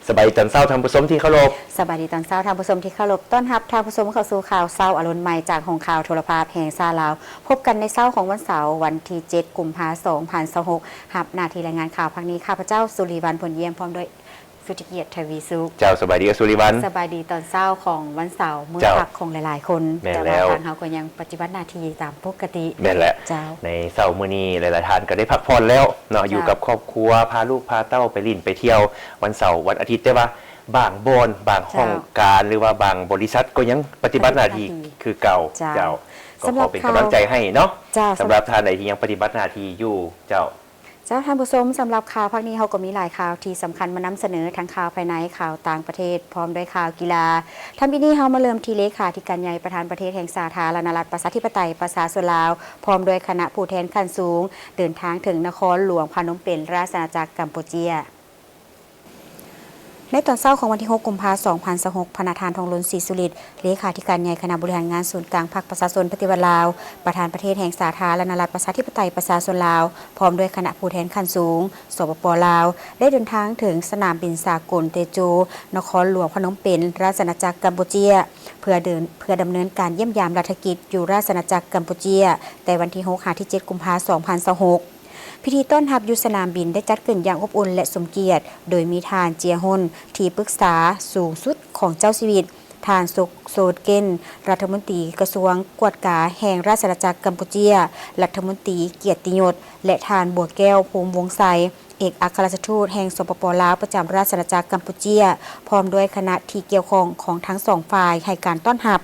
ສະບາຍດີຕອນເຊົ້າທ່ານຜູ້ຊົມທີ່ເຄົາລົບ. ສະບາຍດີຕອນເຊົ້າທ່ານຜູ້ຊົມທີ່ເຄົາລົບ. ຕ້ອນຮັບທ່ານຜູ້ຊົມເຂົ້າສູ່ຂ່າວເຊົ້າອາລຸນໃໝ່ຈາກຫ້ອງຂ່າວໂທລະພາບແຫ່ງຊາດລາວ. ພົບກັນໃນເຊົ້າຂອງວັນເສົາ ວັນທີເຈັດ ກຸມພາ ສອງພັນຊາວຫົກ. ຮັບໜ້າທີ່ລາຍງານຂ່າວພາກນີ້ ຂ້າພະເຈົ້າ ສຸລິວັນ ພົນຢ້ຽມ ພ້ອມດ້ວຍ ສຸທິກຽດ ທະວີສຸກ. ເຈົ້າ ສະບາຍດີ ສຸລິວັນ. ສະບາຍດີຕອນເຊົ້າຂອງວັນເສົາ ມື້ ເຈົ້າ ພັກຂອງຫຼາຍໆຄົນ. ແມ່ນແລ້ວ. ແຕ່ວ່າທາງເຮົາກໍຍັງປະຕິບັດໜ້າທີ່ຕາມປົກກະຕິ. ແມ່ນແຫຼະ. ເຈົ້າ. ໃນເຊົ້າມື້ນີ້ຫຼາຍໆທ່ານກໍໄດ້ພັກຜ່ອນແລ້ວເນາະ, ເຈົ້າ ຢູ່ກັບຄອບຄົວ, ພາລູກພາເຕົ້າໄປຫຼິ້ນໄປທ່ຽວ ວັນເສົາວັນອາທິດ. ແຕ່ວ່າບາງບ່ອນ, ບາງ ເຈົ້າ ຫ້ອງການ ຫຼືວ່າບາງບໍລິສັດກໍຍັງປະຕິບັດໜ້າທີ່ ປະຕິບັດໜ້າທີ່ຄືເກົ່າ. ເຈົ້າ. ເຈົ້າ. ກໍຂໍເປັນກຳລັງໃຈໃຫ້ເນາະ. ເຈົ້າ. ສຳລັບທ່ານໃດທີ່ຍັງປະຕິບັດໜ້າທີ່ຢູ່. ເຈົ້າ. ເຈົ້າ ທ່ານຜູ້ຊົມ, ສຳລັບຂ່າວພາກນີ້ ເຮົາກໍມີຫຼາຍຂ່າວທີ່ສຳຄັນມານຳສະເໜີ, ທັງຂ່າວພາຍໃນ, ຂ່າວຕ່າງປະເທດ, ພ້ອມດ້ວຍຂ່າວກິລາ. ທຳອິດນີ້ ເຮົາມາເລີ່ມທີ່ເລຂາທິການໃຫຍ່ປະທານປະເທດແຫ່ງສາທາລະນະລັດ ປະຊາທິປະໄຕ ປະຊາຊົນລາວ ພ້ອມດ້ວຍຄະນະຜູ້ແທນຂັ້ນສູງ ເດີນທາງເຖິງນະຄອນຫຼວງພະນົມເປັນ ລາຊະອານາຈັກກຳປູເຈຍ. ໃນຕອນເຊົ້າຂອງວັນທີຫົກ ກຸມພາ ສອງພັນຊາວຫົກ, ພະນະທ່ານ ທອງລຸນ ສີສຸລິດ ເລຂາທິການໃຫຍ່ຄະນະບໍລິຫານງານສູນກາງພັກປະຊາຊົນປະຕິວັດລາວ, ປະທານປະເທດແຫ່ງສາທາລະນະລັດ ປະຊາທິປະໄຕ ປະຊາຊົນລາວ ພ້ອມດ້ວຍຄະນະຜູ້ແທນຂັ້ນສູງ ສປປ ລາວ ໄດ້ເດີນທາງເຖິງສະໜາມບິນສາກົນເຕໂຈ ນະຄອນຫຼວງພະນົມເປັນ ລາຊະອານາຈັກກຳປູເຈຍ ເພື່ອເດີນ, ເພື່ອດຳເນີນການຢ້ຽມຢາມລັດຖະກິດຢູ່ລາຊະອານາຈັກກຳປູເຈຍ ແຕ່ວັນທີຫົກ ຫາ ທີເຈັດ ກຸມພາ ສອງພັນຊາວຫົກ. ພິທີຕ້ອນຮັບຢູ່ສະໜາມບິນໄດ້ຈັດຂຶ້ນຢ່າງອົບອຸ່ນ ແລະ ສົມກຽດ, ໂດຍມີທ່ານ ເຈຍຮົນ ທີ່ປຶກສາສູງສຸດຂອງເຈົ້າຊີວິດ, ທ່ານ ໂຊກ ໂຊດເກັນ ລັດຖະມົນຕີກະຊວງກວດກາແຫ່ງລາຊະອານາຈັກກຳປູເຈຍ, ລັດຖະມົນຕີກຽດຕິຍົດ ແລະ ທ່ານ ບົວແກ້ວ ພູມວົງໄຊ ເອກອັກຄະລັດຖະທູດແຫ່ງ ສປປ ລາວ ປະຈຳລາຊະອານາຈັກກຳປູເຈຍ ພ້ອມດ້ວຍຄະນະທີ່ກ່ຽວຂ້ອງຂອງທັງສອງຝ່າຍໃຫ້ການຕ້ອນຮັບ.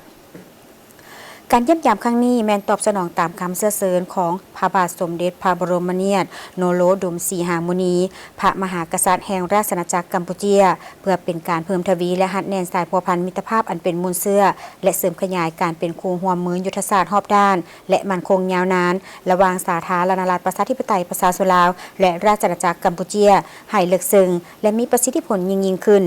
ການຢ້ຽມຢາມຄັ້ງນີ້ແມ່ນຕອບສະໜອງຕາມຄຳເຊື້ອເຊີນຂອງພະບາດສົມເດັດພະບໍລົມມະນາດ ໂນໂລດົມ ສີຫາມຸນີ ພະມະຫາກະສັດແຫ່ງລາຊະອານາຈັກກຳປູເຈຍ ເພື່ອເປັນການເພີ່ມທະວີ ແລະ ຮັດແໜ້ນສາຍພົວພັນມິດຕະພາບອັນເປັນມູນເຊື້ອ ແລະ ເສີມຂະຫຍາຍການເປັນຄູ່ຮ່ວມມືຍຸດທະສາດຮອບດ້ານ ແລະ ໝັ້ນຄົງຍາວນານ ລະຫວ່າງສາທາລະນະລັດປະຊາທິປະໄຕປະຊາຊົນລາວ ແລະ ລາຊະອານາຈັກກຳປູເຈຍ ໃຫ້ເລິກເຊິ່ງ ແລະ ມີປະສິດທິຜົນຍິ່ງໆຂຶ້ນ.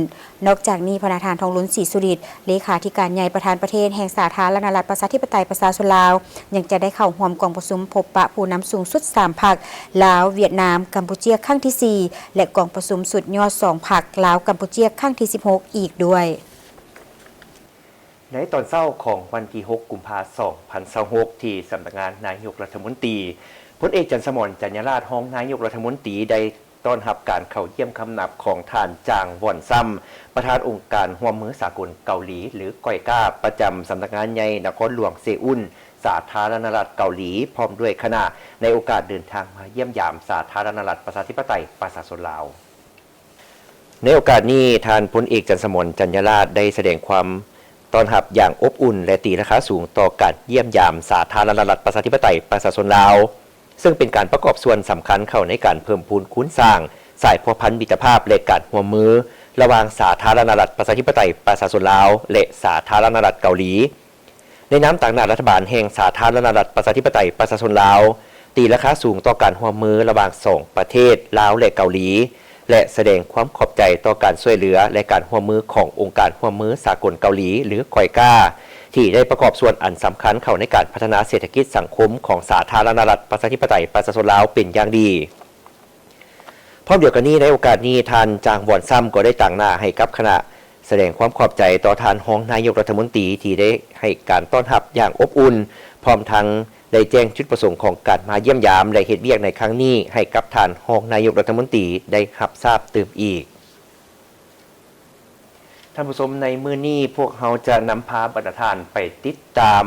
ນອກຈາກນີ້, ພະນະທ່ານ ທອງລຸນ ສີສຸລິດ ເລຂາທິການໃຫຍ່ປະທານປະເທດແຫ່ງສາທາລະນະລັດປະຊາທິປະໄຕປະຊາຊົນລາວ ຍັງຈະໄດ້ເຂົ້າຮ່ວມກອງປະຊຸມພົບປະຜູ້ນຳສູງສຸດສາມພັກ ລາວ, ຫວຽດນາມ, ກຳປູເຈຍ ຄັ້ງທີສີ່ ແລະ ກອງປະຊຸມສຸດຍອດສອງພັກ ລາວ, ກຳປູເຈຍ ຄັ້ງທີສິບຫົກ ອີກດ້ວຍ. ໃນຕອນເຊົ້າຂອງວັນທີຫົກ ກຸມພາ ສອງພັນຊາວຫົກ ທີ່ສຳນັກງານນາຍົກລັດຖະມົນຕີ, ພົນເອກ ຈັນສະໝອນ ຈັນຍາລາດ ຮອງນາຍົກລັດຖະມົນຕີ ໄດ້ ຕ້ອນຮັບການເຂົ້າຢ້ຽມຄຳນັບຂອງທ່ານ ຈາງ ວອນຊຳ ປະທານອົງການຮ່ວມມືສາກົນເກົາຫຼີ ຫຼື ກອຍກາ ປະຈຳສຳນັກງານໃຫຍ່ນະຄອນຫຼວງເຊອຸນ ສາທາລະນະລັດເກົາຫຼີ ພ້ອມດ້ວຍຄະນະ ໃນໂອກາດເດີນທາງມາຢ້ຽມຢາມສາທາລະນະລັດປະຊາທິປະໄຕປະຊາຊົນລາວ. ໃນໂອກາດນີ້, ທ່ານພົນເອກ ຈັນສະໝອນ ຈັນຍາລາດ ໄດ້ສະແດງຄວາມຕ້ອນຮັບຢ່າງອົບອຸ່ນ ແລະ ຕີລາຄາສູງຕໍ່ການຢ້ຽມຢາມສາທາລະນະລັດປະຊາທິປະໄຕປະຊາຊົນລາວ. ເຊິ່ງເປັນການປະກອບສ່ວນສຳຄັນເຂົ້າໃນການເພີ່ມພູນຄູນສ້າງສາຍພົວພັນມິດຕະພາບ ແລະ ການຮ່ວມມືລະຫວ່າງສາທາລະນະລັດປະຊາທິປະໄຕປະຊາຊົນລາວ ແລະ ສາທາລະນະລັດເກົາຫຼີ. ໃນນາມຕາງໜ້າລັດຖະບານແຫ່ງສາທາລະນະລັດປະຊາທິປະໄຕປະຊາຊົນລາວ, ຕີລາຄາສູງຕໍ່ການຮ່ວມມືລະຫວ່າງສອງປະເທດ ລາວ ແລະ ເກົາຫຼີ ແລະ ສະແດງຄວາມຂອບໃຈຕໍ່ການຊ່ວຍເຫຼືອ ແລະ ການຮ່ວມມືຂອງອົງການຮ່ວມມືສາກົນເກົາຫຼີ ຫຼື ກອຍກາ ທີ່ໄດ້ປະກອບສ່ວນອັນສຳຄັນເຂົ້າໃນການພັດທະນາເສດຖະກິດສັງຄົມຂອງສາທາລະນະລັດປະຊາທິປະໄຕປະຊາຊົນລາວເປັນຢ່າງດີ. ພ້ອມດຽວກັນນີ້, ໃນໂອກາດນີ້, ທ່ານ ຈາງ ວອນຊຳ ກໍໄດ້ຕາງໜ້າໃຫ້ກັບຄະນະ ສະແດງຄວາມຂອບໃຈຕໍ່ທ່ານຮອງນາຍົກລັດຖະມົນຕີ ທີ່ໄດ້ໃຫ້ການຕ້ອນຮັບຢ່າງອົບອຸ່ນ, ພ້ອມທັງໄດ້ແຈ້ງຈຸດປະສົງຂອງການມາຢ້ຽມຢາມ ແລະ ເຮັດວຽກໃນຄັ້ງນີ້ໃຫ້ກັບທ່ານຮອງນາຍົກລັດຖະມົນຕີໄດ້ຮັບຊາບຕື່ມອີກ. ທ່ານຜູ້ຊົມ, ໃນມື້ນີ້ພວກເຮົາຈະນຳພາບັນດາທ່ານໄປຕິດຕາມ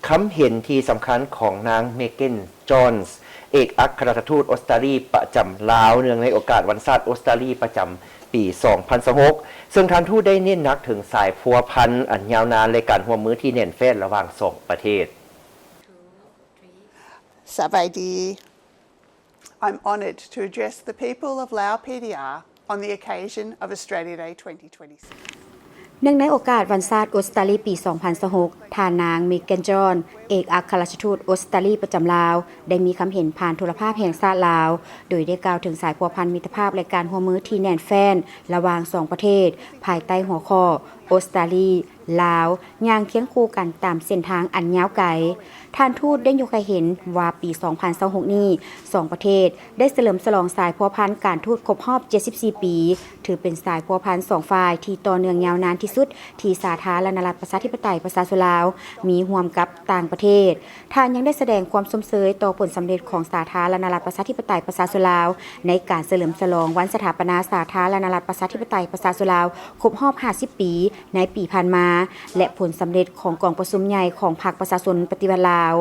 ຄຳເຫັນທີ່ສຳຄັນຂອງນາງ ເມເກັນ ຈອນສ໌ ເອກອັກຄະລັດຖະທູດອົດສະຕາລີປະຈຳລາວ ເນື່ອງໃນໂອກາດວັນຊາດອົດສະຕາລີປະຈຳປີສອງພັນຊາວຫົກ ເຊິ່ງທ່ານທູດໄດ້ເນັ້ນໜັກເຖິງສາຍພົວພັນອັນຍາວນານ ແລະ ການຮ່ວມມືທີ່ແໜ້ນແຟ້ນລະຫວ່າງສອງປະເທດ. ສະບາຍດີ. I'm honoured to address the people of Lao P D R on the occasion of Australia Day twenty twenty-six. ເນື່ອງໃນໂອກາດວັນຊາດອົດສະຕາລີປີສອງພັນຊາວຫົກ, ທ່ານນາງ ເມແກນ ຈອນ ເອກອັກຄະລັດຖະທູດອົດສະຕາລີປະຈຳລາວ ໄດ້ມີຄຳເຫັນຜ່ານໂທລະພາບແຫ່ງຊາດລາວ, ໂດຍໄດ້ກ່າວເຖິງສາຍພົວພັນມິດຕະພາບ ແລະ ການຮ່ວມມືທີ່ແໜ້ນແຟ້ນລະຫວ່າງສອງປະເທດ ພາຍໃຕ້ຫົວຂໍ້ ອົດສະຕາລີ ລາວ ຍ່າງຄຽງຄູ່ກັນຕາມເສັ້ນທາງອັນຍາວໄກ. ທ່ານທູດໄດ້ຍົກໃຫ້ເຫັນວ່າປີສອງພັນຊາວຫົກນີ້ ສອງປະເທດໄດ້ສະເຫຼີມສະຫຼອງສາຍພົວພັນການທູດຄົບຮອບເຈັດສິບສີ່ປີ, ຖືເປັນສາຍພົວພັນສອງຝ່າຍທີ່ຕໍ່ເນື່ອງຍາວນານທີ່ສຸດທີ່ສາທາລະນະລັດປະຊາທິປະໄຕປະຊາຊົນລາວມີຮ່ວມກັບຕ່າງປະເທດ. ທ່ານຍັງໄດ້ສະແດງຄວາມຊົມເຊີຍຕໍ່ຜົນສຳເລັດຂອງສາທາລະນະລັດປະຊາທິປະໄຕປະຊາຊົນລາວ ໃນການສະເຫຼີມສະຫຼອງວັນສະຖາປະນາສາທາລະນະລັດປະຊາທິປະໄຕປະຊາຊົນລາວຄົບຮອບຫ້າສິບປີໃນປີຜ່ານມາ ແລະ ຜົນສຳເລັດຂອງກອງປະຊຸມໃຫຍ່ຂອງພັກປະຊາຊົນປະຕິວັດລາວ.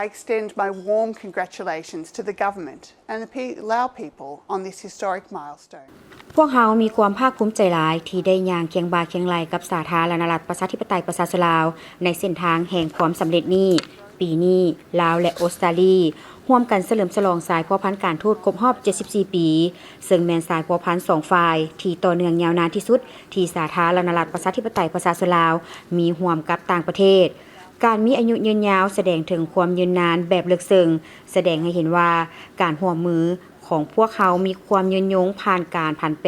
I extend my warm congratulations to the government and the Lao people on this historic milestone. ພວກເຮົາມີຄວາມພາກພູມໃຈຫຼາຍທີ່ໄດ້ຍ່າງຄຽງບ່າຄຽງໄຫຼ່ກັບສາທາລະນະລັດປະຊາທິປະໄຕປະຊາຊົນລາວ ໃນເສັ້ນທາງແຫ່ງຄວາມສຳເລັດນີ້. ປີນີ້ ລາວ ແລະ ອົດສະຕາລີ ຮ່ວມກັນສະເຫຼີມສະຫຼອງສາຍພົວພັນການທູດຄົບຮອບເຈັດສິບສີ່ປີ, ເຊິ່ງແມ່ນສາຍພົວພັນສອງຝ່າຍທີ່ຕໍ່ເນື່ອງຍາວນານທີ່ສຸດທີ່ສາທາລະນະລັດປະຊາທິປະໄຕປະຊາຊົນລາວມີຮ່ວມກັບຕ່າງປະເທດ. ການມີອາຍຸຍືນຍາວສະແດງເຖິງຄວາມຍືນນານແບບເລິກເຊິ່ງ, ສະແດງໃຫ້ເຫັນວ່າການຮ່ວມມືຂອງພວກເຮົາມີຄວາມຍືນຍົງຜ່ານການຜັນແປ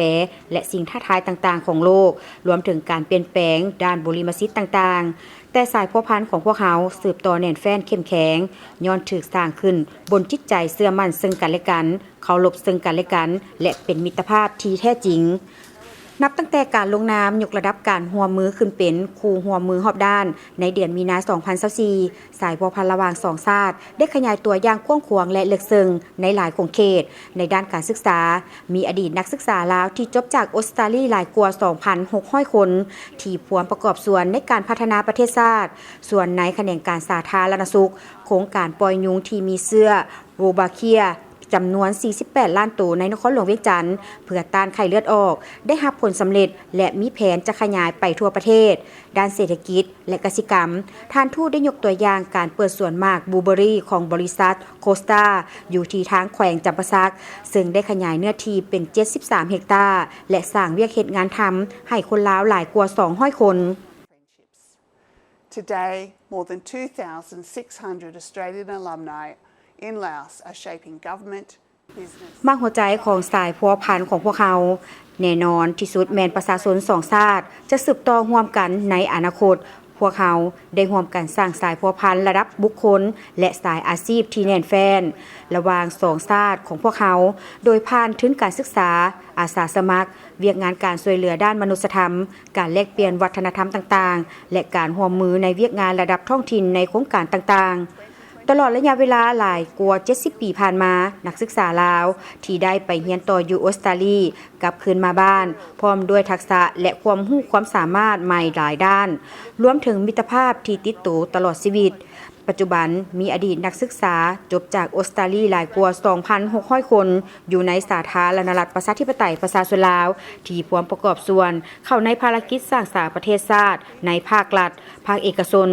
ແລະ ສິ່ງທ້າທາຍຕ່າງໆຂອງໂລກ, ລວມເຖິງການປ່ຽນແປງດ້ານບຸລິມະສິດຕ່າງໆ. ແຕ່ສາຍພົວພັນຂອງພວກເຮົາສືບຕໍ່ແໜ້ນແຟ້ນເຂັ້ມແຂງ, ຍ້ອນຖືກສ້າງຂຶ້ນບົນຈິດໃຈເຊື່ອໝັ້ນເຊິ່ງກັນແລະກັນ, ເຄົາລົບເຊິ່ງກັນແລະກັນ ແລະ ເປັນມິດຕະພາບທີ່ແທ້ຈິງ. ນັບຕັ້ງແຕ່ການລົງນາມຍົກລະດັບການຮ່ວມມືຂຶ້ນເປັນຄູ່ຮ່ວມມືຮອບດ້ານໃນເດືອນມີນາສອງພັນຊາວສີ່, ສາຍພົວພັນລະຫວ່າງສອງຊາດໄດ້ຂະຫຍາຍຕົວຢ່າງກວ້າງຂວາງ ແລະ ເລິກເຊິ່ງໃນຫຼາຍຂົງເຂດ. ໃນດ້ານການສຶກສາ, ມີອະດີດນັກສຶກສາລາວທີ່ຈົບຈາກອົດສະຕາລີຫຼາຍກວ່າສອງພັນຫົກຮ້ອຍຄົນ ທີ່ພວມປະກອບສ່ວນໃນການພັດທະນາປະເທດຊາດ. ສ່ວນໃນຂະແໜງການສາທາລະນະສຸກ, ໂຄງການປ່ອຍຍຸງທີ່ມີເຊື້ອ Wolbachia ຈຳນວນສີ່ສິບແປດລ້ານໂຕໃນນະຄອນຫຼວງວຽງຈັນ ເພື່ອຕ້ານໄຂ້ເລືອດອອກ ໄດ້ຮັບຜົນສຳເລັດ ແລະ ມີແຜນຈະຂະຫຍາຍໄປທົ່ວປະເທດ. ດ້ານເສດຖະກິດ ແລະ ກະສິກຳ, ທ່ານທູດໄດ້ຍົກຕົວຢ່າງການເປີດສວນໝາກບລູເບີຣີຂອງບໍລິສັດ Costa ຢູ່ທີ່ທາງແຂວງຈຳປາສັກ, ເຊິ່ງໄດ້ຂະຫຍາຍເນື້ອທີ່ເປັນເຈັດສິບສາມເຮັກຕາ ແລະ ສ້າງວຽກເຮັດງານທຳໃຫ້ຄົນລາວຫຼາຍກວ່າສອງຮ້ອຍຄົນ. Today, more than two thousand six hundred Australian alumni in Laos are shaping government, business. ໝາກຫົວໃຈຂອງສາຍພົວພັນຂອງພວກເຮົາ ແນ່ນອນທີ່ສຸດແມ່ນປະຊາຊົນສອງຊາດຈະສືບຕໍ່ຮ່ວມກັນໃນອະນາຄົດ. ພວກເຮົາໄດ້ຮ່ວມກັນສ້າງສາຍພົວພັນລະດັບບຸກຄົນ ແລະ ສາຍອາຊີບທີ່ແໜ້ນແຟ້ນລະຫວ່າງສອງຊາດຂອງພວກເຮົາ, ໂດຍຜ່ານທຶນການສຶກສາ, ອາສາສະໝັກ, ວຽກງານການຊ່ວຍເຫຼືອດ້ານມະນຸດສະທຳ, ການແລກປ່ຽນວັດທະນະທຳຕ່າງໆ ແລະ ການຮ່ວມມືໃນວຽກງານລະດັບທ້ອງຖິ່ນໃນໂຄງການຕ່າງໆ. ຕະຫຼອດໄລຍະເວລາຫຼາຍກວ່າເຈັດສິບປີຜ່ານມາ, ນັກສຶກສາລາວທີ່ໄດ້ໄປຮຽນຕໍ່ຢູ່ອົດສະຕາລີ ກັບຄືນມາບ້ານ ພ້ອມດ້ວຍທັກສະ ແລະ ຄວາມຮູ້ຄວາມສາມາດໃໝ່ຫຼາຍດ້ານ, ລວມເຖິງມິດຕະພາບທີ່ຕິດໂຕຕະຫຼອດຊີວິດ. ປັດຈຸບັນ, ມີອະດີດນັກສຶກສາຈົບຈາກອົດສະຕາລີຫຼາຍກວ່າສອງພັນຫົກຮ້ອຍຄົນ ຢູ່ໃນສາທາລະນະລັດປະຊາທິປະໄຕປະຊາຊົນລາວ ທີ່ພວມປະກອບສ່ວນເຂົ້າໃນພາລະກິດສ້າງສາປະເທດຊາດ ໃນພາກລັດ, ພາກເອກະຊົນ,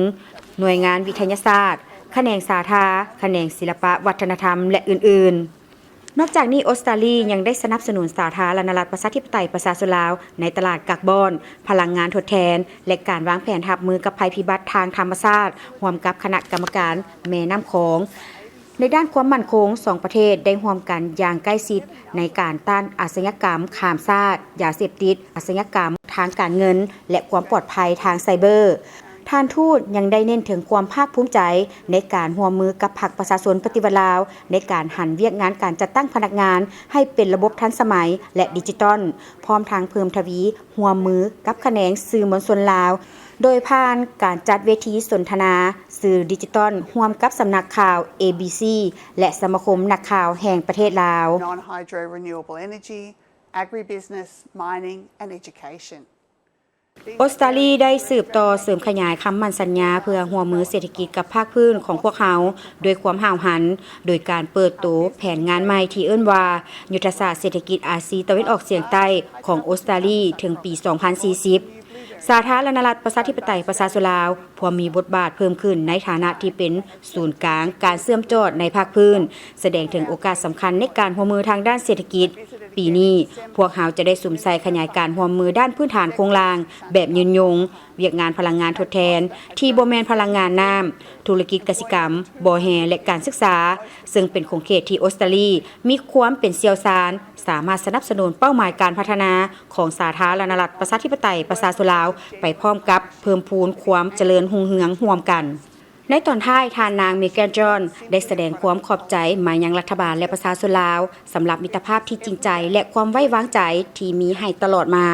ໜ່ວຍງານວິທະຍາສາດ, ຂະແໜງສາທາ, ຂະແໜງສິລະປະວັດທະນະທຳ ແລະ ອື່ນໆ. ນອກຈາກນີ້, ອົດສະຕາລີຍັງໄດ້ສະໜັບສະໜູນສາທາລະນະລັດປະຊາທິປະໄຕປະຊາຊົນລາວ ໃນຕະຫຼາດກາກບອນ, ພະລັງງານທົດແທນ ແລະ ການວາງແຜນຮັບມືກັບໄພພິບັດທາງທຳມະຊາດ ຮ່ວມກັບຄະນະກຳມະການແມ່ນ້ຳຂອງ. ໃນດ້ານຄວາມໝັ້ນຄົງ, ສອງປະເທດໄດ້ຮ່ວມກັນຢ່າງໃກ້ຊິດໃນການຕ້ານອາຊະຍາກຳຂ້າມຊາດ, ຢາເສບຕິດ, ອາຊະຍາກຳທາງການເງິນ ແລະ ຄວາມປອດໄພທາງໄຊເບີ. ທ່ານທູດຍັງໄດ້ເນັ້ນເຖິງຄວາມພາກພູມໃຈໃນການຮ່ວມມືກັບພັກປະຊາຊົນປະຕິວັດລາວ ໃນການຫັນວຽກງານການຈັດຕັ້ງພະນັກງານໃຫ້ເປັນລະບົບທັນສະໄໝ ແລະ ດິຈິຕອນ, ພ້ອມທັງເພີ່ມທະວີຮ່ວມມືກັບຂະແໜງສື່ມວນຊົນລາວ, ໂດຍຜ່ານການຈັດເວທີສົນທະນາສື່ດິຈິຕອນຮ່ວມກັບສຳນັກຂ່າວ ເອບີຊີ ແລະ ສະມາຄົມນັກຂ່າວແຫ່ງປະເທດລາວ. Non-hydro renewable energy, agribusiness, mining and education. ອົດສະຕາລີໄດ້ສືບຕໍ່ເສີມຂະຫຍາຍຄຳໝັ້ນສັນຍາເພື່ອຮ່ວມມືເສດຖະກິດກັບພາກພື້ນຂອງພວກເຮົາດ້ວຍຄວາມຫ້າວຫັນ, ໂດຍການເປີດໂຕແຜນງານໃໝ່ທີ່ເອີ້ນວ່າ ຍຸດທະສາດເສດຖະກິດອາຊີຕາເວັນອອກສຽງໃຕ້ຂອງອົດສະຕາລີເຖິງປີສອງພັນສີ່ສິບ. ສາທາລະນະລັດປະຊາທິປະໄຕປະຊາຊົນລາວ ພວມມີບົດບາດເພີ່ມຂຶ້ນໃນຖານະທີ່ເປັນສູນກາງການເຊື່ອມຈອດໃນພາກພື້ນ, ສະແດງເຖິງໂອກາດສຳຄັນໃນການຮ່ວມມືທາງດ້ານເສດຖະກິດ. ປີນີ້, ພວກເຮົາຈະໄດ້ສຸມໃສ່ຂະຫຍາຍການຮ່ວມມືດ້ານພື້ນຖານໂຄງລ່າງແບບຍືນຍົງ, ວຽກງານພະລັງງານທົດແທນທີ່ບໍ່ແມ່ນພະລັງງານນ້ຳ, ທຸລະກິດກະສິກຳ, ບໍ່ແຮ່ ແລະ ການສຶກສາ, ເຊິ່ງເປັນຂົງເຂດທີ່ອົດສະຕາລີມີຄວາມເປັນຊ່ຽວຊານ, ສາມາດສະໜັບສະໜູນເປົ້າໝາຍການພັດທະນາຂອງສາທາລະນະລັດ ປະຊາທິປະໄຕ ປະຊາຊົນລາວ ໄປພ້ອມກັບເພີ່ມພູນຄວາມຈະເລີນຮຸ່ງເຮືອງຮ່ວມກັນ. ໃນຕອນທ້າຍ, ທ່ານນາງ ເມແກນ ຈອນ ໄດ້ສະແດງຄວາມຂອບໃຈມາຍັງລັດຖະບານ ແລະ ປະຊາຊົນລາວ ສຳລັບມິດຕະພາບທີ່ຈິງໃຈ ແລະ ຄວາມໄວ້ວາງໃຈທີ່ມີໃຫ້ຕະຫຼອດມາ,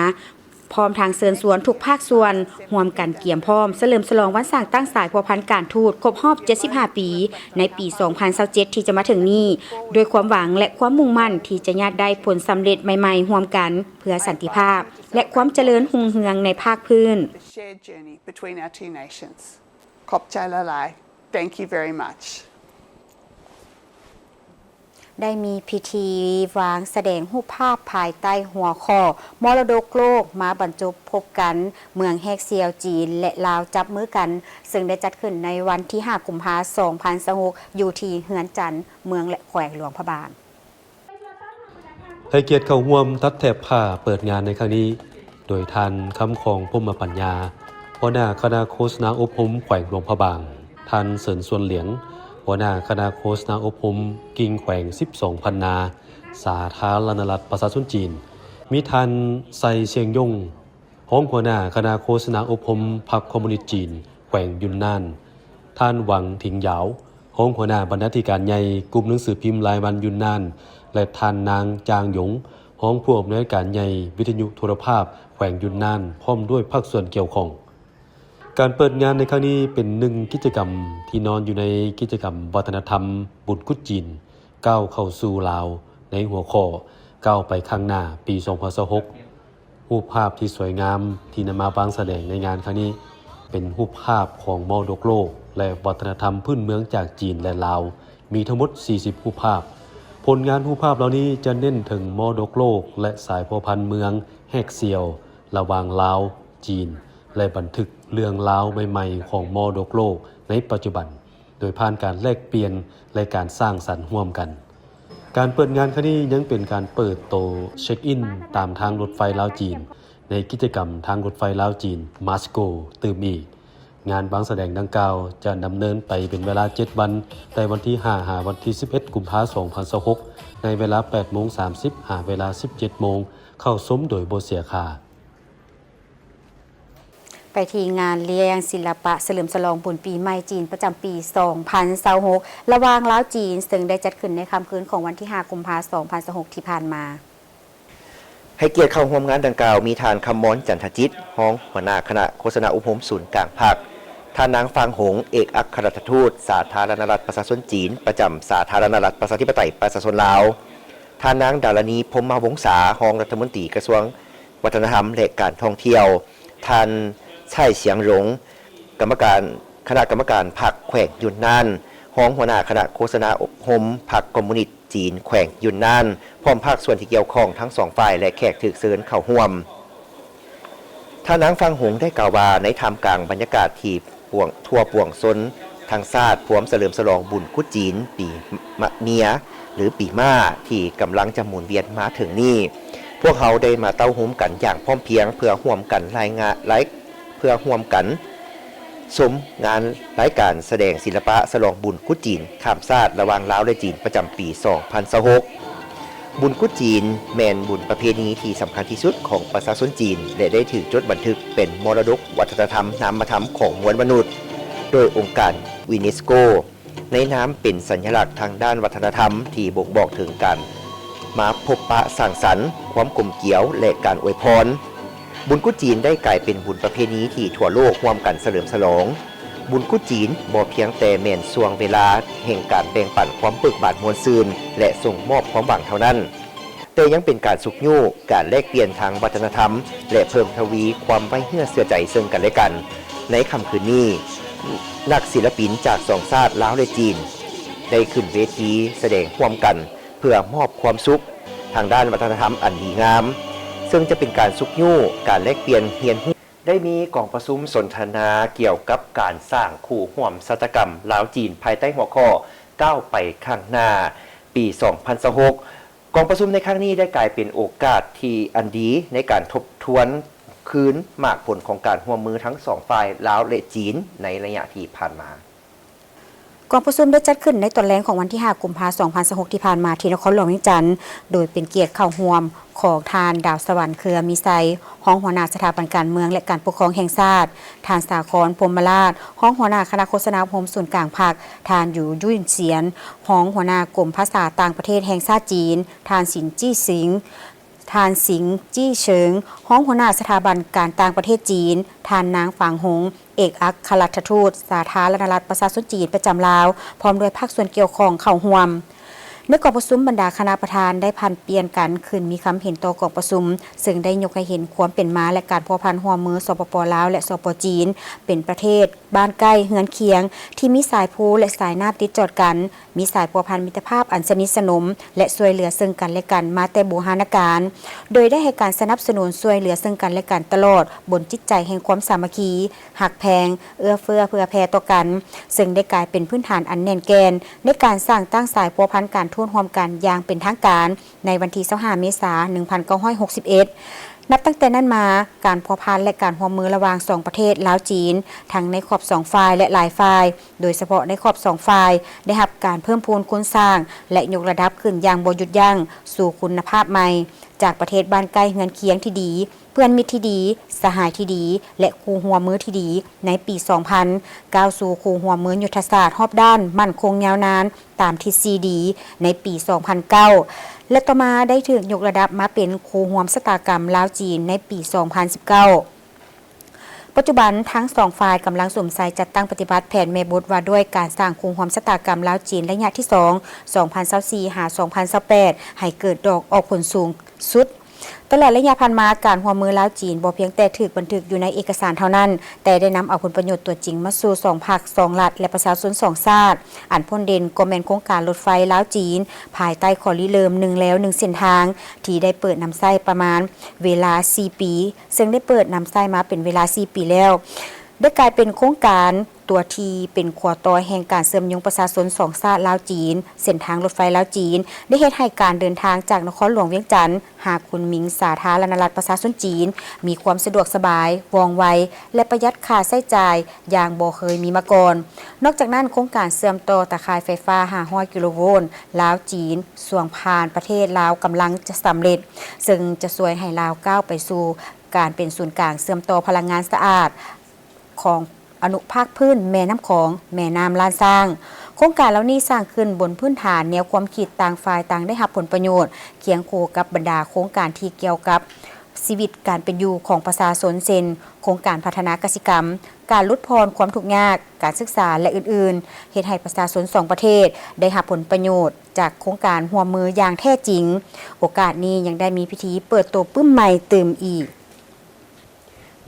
ພ້ອມທັງເຊີນຊວນທຸກພາກສ່ວນຮ່ວມກັນກຽມພ້ອມສະເຫຼີມສະຫຼອງວັນສ້າງຕັ້ງສາຍພົວພັນການທູດຄົບຮອບເຈັດສິບຫ້າປີ ໃນປີສອງພັນຊາວເຈັດທີ່ຈະມາເຖິງນີ້, ດ້ວຍຄວາມຫວັງ ແລະ ຄວາມມຸ່ງໝັ້ນທີ່ຈະຍາດໄດ້ຜົນສຳເລັດໃໝ່ໆຮ່ວມກັນ ເພື່ອສັນຕິພາບ ແລະ ຄວາມຈະເລີນຮຸ່ງເຮືອງໃນພາກພື້ນ. The shared journey between our two nations. ຂອບໃຈຫຼາຍໆ. Thank you very much. ໄດ້ມີພິທີວາງສະແດງຮູບພາບພາຍໃຕ້ຫົວຂໍ້ ມໍລະດົກໂລກມາບັນຈົບພົບກັນ ເມືອງແຮກຊຽວ ຈີນ ແລະ ລາວຈັບມືກັນ, ເຊິ່ງໄດ້ຈັດຂຶ້ນໃນວັນທີຫ້າ ກຸມພາ ສອງພັນຊາວຫົກ ຢູ່ທີ່ເຮືອນຈັນ ເມືອງ ແລະ ແຂວງຫຼວງພະບາງ. ໃຫ້ກຽດເຂົ້າຮ່ວມຕັດແຖບຜ້າເປີດງານໃນຄັ້ງນີ້ ໂດຍທ່ານ ຄຳຄອງ ພົມມະປັນຍາ ຫົວໜ້າຄະນະໂຄສະນາອົບຮົມແຂວງຫຼວງພະບາງ, ທ່ານ ເສີນ ຊວນຫຼຽງ ຫົວໜ້າຄະນະໂຄສະນາອົບຮົມກິ່ງແຂວງສິບສອງພັນນາ ສາທາລະນະລັດປະຊາຊົນຈີນ, ມີທ່ານ ໄຊ ຊຽງຢົງ ຮອງຫົວໜ້າຄະນະໂຄສະນາອົບຮົມພັກຄອມມູນິດຈີນແຂວງຢຸນນານ, ທ່ານ ຫວັງ ຖິງຢາວ ຮອງຫົວໜ້າບັນນາທິການໃຫຍ່ກຸ່ມໜັງສືພິມລາຍວັນຢຸນນານ ແລະ ທ່ານນາງ ຈາງຢົງ ຮອງຜູ້ອຳນວຍການໃຫຍ່ວິທະຍຸໂທລະພາບແຂວງຢຸນນານ ພ້ອມດ້ວຍພາກສ່ວນກ່ຽວຂ້ອງ. ການເປີດງານໃນຄັ້ງນີ້ເປັນໜຶ່ງກິດຈະກຳທີ່ນອນຢູ່ໃນກິດຈະກຳວັດທະນະທຳບຸນກຸດຈີນ ກ້າວເຂົ້າສູ່ລາວ ໃນຫົວຂໍ້ ກ້າວໄປຂ້າງໜ້າ ປີສອງພັນຊາວຫົກ. ຮູບພາບທີ່ສວຍງາມທີ່ນຳມາວາງສະແດງໃນງານຄັ້ງນີ້ ເປັນຮູບພາບຂອງມໍລະດົກໂລກ ແລະ ວັດທະນະທຳພື້ນເມືອງຈາກຈີນ ແລະ ລາວ ມີທັງໝົດສີ່ສິບຮູບພາບ. ຜົນງານຮູບພາບເຫຼົ່ານີ້ຈະເນັ້ນເຖິງມໍລະດົກໂລກ ແລະ ສາຍພົວພັນເມືອງແຮກຊຽວ ລະຫວ່າງລາວ, ຈີນ ແລະ ບັນທຶກເລື່ອງລາວໃໝ່ໆຂອງມໍລະດົກໂລກໃນປັດຈຸບັນ ໂດຍຜ່ານການແລກປ່ຽນ ແລະ ການສ້າງສັນຮ່ວມກັນ. ການເປີດງານຄັ້ງນີ້ຍັງເປັນການເປີດໂຕເຊັກອິນຕາມທາງລົດໄຟລາວ-ຈີນ ໃນກິດຈະກຳທາງລົດໄຟລາວ-ຈີນ Must Go ຕື່ມອີກ. ງານວາງສະແດງດັ່ງກ່າວຈະດຳເນີນໄປເປັນເວລາເຈັດວັນ, ແຕ່ວັນທີຫ້າ ຫາວັນທີສິບເອັດ ກຸມພາ ສອງພັນຊາວຫົກ ໃນເວລາແປດໂມງສາມສິບ ຫາເວລາສິບເຈັດໂມງ, ເຂົ້າຊົມໂດຍບໍ່ເສຍຄ່າ. ໄປທີ່ງານລ້ຽງສິລະປະສະເຫຼີມສະຫຼອງບຸນປີໃໝ່ຈີນປະຈຳປີສອງພັນຊາວຫົກ ລະຫວ່າງລາວ-ຈີນ ເຊິ່ງໄດ້ຈັດຂຶ້ນໃນຄ່ຳຄືນຂອງວັນທີຫ້າ ກຸມພາ ສອງພັນຊາວຫົກ ທີ່ຜ່ານມາ. ໃຫ້ກຽດເຂົ້າຮ່ວມງານດັ່ງກ່າວ ມີທ່ານ ຄຳມອນ ຈັນທະຈິດ ຮອງຫົວໜ້າຄະນະໂຄສະນາອົບຮົມສູນກາງພັກ, ທ່ານນາງ ຟາງ ຫົງ ເອກອັກຄະລັດຖະທູດສາທາລະນະລັດປະຊາຊົນຈີນ ປະຈຳສາທາລະນະລັດປະຊາທິປະໄຕປະຊາຊົນລາວ, ທ່ານນາງ ດາລະນີ ພົມມະວົງສາ ຮອງລັດຖະມົນຕີກະຊວງ ວັດທະນະທຳ ແລະ ການທ່ອງທ່ຽວ, ທ່ານ ໄຊ ຊຽງຫຼົງ ກຳມະການຄະນະກຳມະການພັກແຂວງຢຸນນານ, ຮອງຫົວໜ້າຄະນະໂຄສະນາອົບຮົມພັກຄອມມູນິດຈີນແຂວງຢຸນນານ, ພ້ອມພາກສ່ວນທີ່ກ່ຽວຂ້ອງທັງສອງຝ່າຍ ແລະ ແຂກຖືກເຊີນເຂົ້າຮ່ວມ. ທ່ານນາງ ຟາງ ຫົງ ໄດ້ກ່າວວ່າ ໃນທ່າມກາງບັນຍາກາດທີ່ປວງ ທົ່ວປວງຊົນທັງຊາດພວມສະເຫຼີມສະຫຼອງບຸນກຸດຈີນປີມະເມຍ ຫຼື ປີມ້າ ທີ່ກຳລັງຈະໝູນວຽນມາເຖິງນີ້, ພວກເຮົາໄດ້ມາເຕົ້າໂຮມກັນຢ່າງພ້ອມພຽງ ເພື່ອຮ່ວມກັນລາຍງານ ລາຍ ເພື່ອຮ່ວມກັນຊົມງານລາຍການສະແດງສິລະປະສະຫຼອງບຸນກຸດຈີນຂ້າມຊາດລະຫວ່າງລາວ ແລະ ຈີນ ປະຈຳປີສອງພັນຊາວຫົກ. ບຸນກຸດຈີນແມ່ນບຸນປະເພນີທີ່ສຳຄັນທີ່ສຸດຂອງປະຊາຊົນຈີນ ແລະ ໄດ້ຖືກຈົດບັນທຶກເປັນມໍລະດົກວັດທະນະທຳນາມະທຳຂອງມວນມະນຸດ ໂດຍອົງການຢູເນສໂກ ໃນນາມເປັນສັນຍະລັກທາງດ້ານວັດທະນະທຳທີ່ບົ່ງບອກເຖິງການມາພົບປະສັງສັນ, ຄວາມກົມກຽວ ແລະ ການອວຍພອນ. ບຸນກຸດຈີນໄດ້ກາຍເປັນບຸນປະເພນີທີ່ທົ່ວໂລກຮ່ວມກັນສະເຫຼີມສະຫຼອງ. ບຸນກຸດຈີນບໍ່ພຽງແຕ່ແມ່ນຊ່ວງເວລາແຫ່ງການແບ່ງປັນຄວາມເບີກບານມ່ວນຊື່ນ ແລະ ສົ່ງມອບຄວາມຫວັງເທົ່ານັ້ນ, ແຕ່ຍັງເປັນການຊຸກຍູ້ການແລກປ່ຽນທາງວັດທະນະທຳ ແລະ ເພີ່ມທະວີຄວາມໄວ້ເນື້ອເຊື່ອໃຈເຊິ່ງກັນແລະກັນ. ໃນຄ່ຳຄືນນີ້, ນັກສິລະປິນຈາກສອງຊາດລາວ ແລະ ຈີນ ໄດ້ຂຶ້ນເວທີສະແດງຮ່ວມກັນ ເພື່ອມອບຄວາມສຸກທາງດ້ານວັດທະນະທຳອັນດີງາມ, ເຊິ່ງຈະເປັນການຊຸກຍູ້ການແລກປ່ຽນຮຽນຮູ້. ໄດ້ມີກອງປະຊຸມສົນທະນາກ່ຽວກັບການສ້າງຄູ່ຮ່ວມຊະຕາກຳລາວ-ຈີນ ພາຍໃຕ້ຫົວຂໍ້ ກ້າວໄປຂ້າງໜ້າ ປີສອງພັນຊາວຫົກ ກອງປະຊຸມໃນຄັ້ງນີ້ໄດ້ກາຍເປັນໂອກາດທີ່ອັນດີໃນການທົບທວນຄືນໝາກຜົນຂອງການຮ່ວມມືທັງສອງຝ່າຍລາວ ແລະ ຈີນໃນໄລຍະທີ່ຜ່ານມາ. ກອງປະຊຸມໄດ້ຈັດຂຶ້ນໃນຕອນແລງຂອງວັນທີຫ້າ ກຸມພາ ສອງພັນຊາວຫົກ ທີ່ຜ່ານມາທີ່ນະຄອນຫຼວງວຽງຈັນ, ໂດຍເປັນກຽດເຂົ້າຮ່ວມຂອງທ່ານ ດາວສະຫວັນ ເຄືອມີໄຊ, ຮອງຫົວໜ້າສະຖາບັນການເມືອງ ແລະ ການປົກຄອງແຫ່ງຊາດ, ທ່ານ ສາຄອນ ພົມມະລາດ, ຮອງຫົວໜ້າຄະນະໂຄສະນາອົບຮົມສູນກາງພັກ, ທ່ານ ຢູ່ ຢຸ້ນສຽນ, ຮອງຫົວໜ້າກົມພາສາຕ່າງປະເທດແຫ່ງຊາດຈີນ, ທ່ານ ສິນ ຈີ້ສິງ, ທ່ານ ສິງ ຈີ້ເຊີງ, ຮອງຫົວໜ້າສະຖາບັນການຕ່າງປະເທດຈີນ, ທ່ານ ນາງ ຟາງຫົງ, ເອກອັກຄະລັດຖະທູດສາທາລະນະລັດປະຊາຊົນຈີນປະຈຳລາວ, ພ້ອມດ້ວຍພາກສ່ວນກ່ຽວຂ້ອງເຂົ້າຮ່ວມ. ໃນກອງປະຊຸມ, ບັນດາຄະນະປະທານໄດ້ຜັດປ່ຽນກັນຂຶ້ນມີຄຳເຫັນຕໍ່ກອງປະຊຸມ, ເຊິ່ງໄດ້ຍົກໃຫ້ເຫັນຄວາມເປັນມາ ແລະ ການພົວພັນຮ່ວມມື ສປປ ລາວ ແລະ ສປ ຈີນ ເປັນປະເທດ ບ້ານໃກ້ເຮືອນຄຽງ ທີ່ມີສາຍພູ ແລະ ສາຍນ້ຳຕິດຈອດກັນ, ມີສາຍພົວພັນມິດຕະພາບອັນສະໜິດສະໜົມ ແລະ ຊ່ວຍເຫຼືອເຊິ່ງກັນແລະກັນມາແຕ່ບູຮານະການ, ໂດຍໄດ້ໃຫ້ການສະໜັບສະໜູນຊ່ວຍເຫຼືອເຊິ່ງກັນແລະກັນຕະຫຼອດ ບົນຈິດໃຈແຫ່ງຄວາມສາມັກຄີ, ຮັກແພງ, ເອື້ອເຟື້ອເຜື່ອແຜ່ຕໍ່ກັນ, ເຊິ່ງໄດ້ກາຍເປັນພື້ນຖານອັນແໜ້ນແກ່ນໃນການສ້າງຕັ້ງສາຍພົວພັນການທູດຮ່ວມກັນຢ່າງເປັນທາງການ ໃນວັນທີຊາວຫ້າ ເມສາ ໜຶ່ງພັນເກົ້າຮ້ອຍຫົກສິບເອັດ. ນັບຕັ້ງແຕ່ນັ້ນມາ, ການພົວພັນ ແລະ ການຮ່ວມມືລະຫວ່າງສອງປະເທດລາວ-ຈີນ ທັງໃນຂອບສອງຝ່າຍ ແລະ ຫຼາຍຝ່າຍ, ໂດຍສະເພາະໃນຂອບສອງຝ່າຍ ໄດ້ຮັບການເພີ່ມພູນຄູນສ້າງ ແລະ ຍົກລະດັບຂຶ້ນຢ່າງບໍ່ຢຸດຢັ້ງສູ່ຄຸນນະພາບໃໝ່, ຈາກປະເທດບ້ານໃກ້ເຮືອນຄຽງທີ່ດີ, ເພື່ອນມິດທີ່ດີ, ສະຫາຍທີ່ດີ ແລະ ຄູ່ຮ່ວມມືທີ່ດີ ໃນປີສອງພັນ ກ້າວສູ່ຄູ່ຮ່ວມມືຍຸດທະສາດຮອບດ້ານໝັ້ນຄົງຍາວນານ ຕາມທິດສີ່ດີ ໃນປີສອງພັນເກົ້າ ແລະ ຕໍ່ມາໄດ້ຖືກຍົກລະດັບມາເປັນຄູ່ຮ່ວມຊະຕາກຳລາວ-ຈີນ ໃນປີສອງພັນສິບເກົ້າ. ປັດຈຸບັນ, ທັງສອງຝ່າຍກຳລັງສຸມໃສ່ຈັດຕັ້ງປະຕິບັດແຜນແມ່ບົດວ່າດ້ວຍການສ້າງຄູ່ຮ່ວມຊະຕາກຳລາວ-ຈີນ ໄລຍະທີສອງ ສອງພັນຊາວສີ່ ຫາ ສອງພັນຊາວແປດ ໃຫ້ເກີດດອກອອກຜົນສູງສຸດ. ຕະຫຼອດໄລຍະຜ່ານມາ, ການຮ່ວມມືລາວ-ຈີນບໍ່ພຽງແຕ່ຖືກບັນທຶກຢູ່ໃນເອກະສານເທົ່ານັ້ນ, ແຕ່ໄດ້ນຳເອົາຜົນປະໂຫຍດຕົວຈິງມາສູ່ສອງພັກ, ສອງລັດ ແລະ ປະຊາຊົນສອງຊາດ. ອັນພົ້ນເດັ່ນກໍແມ່ນໂຄງການລົດໄຟລາວ-ຈີນ ພາຍໃຕ້ຂໍ້ລິເລີ່ມໜຶ່ງແລວໜຶ່ງເສັ້ນທາງ ທີ່ໄດ້ເປີດນຳໃຊ້ປະມານເວລາສີ່ປີ, ເຊິ່ງໄດ້ເປີດນຳໃຊ້ມາເປັນເວລາສີ່ປີແລ້ວ, ໄດ້ກາຍເປັນໂຄງການ ຕົວທີ່ເປັນຂົວຕໍ່ແຫ່ງການເຊື່ອມໂຍງປະຊາຊົນສອງຊາດລາວ-ຈີນ. ເສັ້ນທາງລົດໄຟລາວ-ຈີນ ໄດ້ເຮັດໃຫ້ການເດີນທາງຈາກນະຄອນຫຼວງວຽງຈັນຫາຄຸນໝິງສາທາລະນະລັດປະຊາຊົນຈີນ ມີຄວາມສະດວກສະບາຍ, ວ່ອງໄວ ແລະ ປະຢັດຄ່າໃຊ້ຈ່າຍຢ່າງບໍ່ເຄີຍມີມາກ່ອນ. ນອກຈາກນັ້ນ, ໂຄງການເຊື່ອມຕໍ່ຕາຂ່າຍໄຟຟ້າຫ້າຮ້ອຍກິໂລໂວນລາວ-ຈີນ ຊ່ວງຜ່ານປະເທດລາວກຳລັງຈະສຳເລັດ, ເຊິ່ງຈະຊ່ວຍໃຫ້ລາວກ້າວໄປສູ່ການເປັນສູນກາງເຊື່ອມຕໍ່ພະລັງງານສະອາດ ຂອງອະນຸພາກພື້ນແມ່ນ້ຳຂອງ, ແມ່ນ້ຳລ້ານຊ້າງ. ໂຄງການເຫຼົ່ານີ້ສ້າງຂຶ້ນບົນພື້ນຖານແນວຄວາມຄິດຕ່າງຝ່າຍຕ່າງໄດ້ຮັບຜົນປະໂຫຍດ, ຄຽງຄູ່ກັບບັນດາໂຄງການທີ່ກ່ຽວກັບຊີວິດການເປັນຢູ່ຂອງປະຊາຊົນ ເຊັ່ນ ໂຄງການພັດທະນາກະສິກຳ, ການຫຼຸດຜ່ອນຄວາມທຸກຍາກ, ການສຶກສາ ແລະ ອື່ນໆ, ເຮັດໃຫ້ປະຊາຊົນສອງປະເທດໄດ້ຮັບຜົນປະໂຫຍດຈາກໂຄງການຮ່ວມມືຢ່າງແທ້ຈິງ. ໂອກາດນີ້ຍັງໄດ້ມີພິທີເປີດໂຕປຶ້ມໃໝ່ຕື່ມອີກ.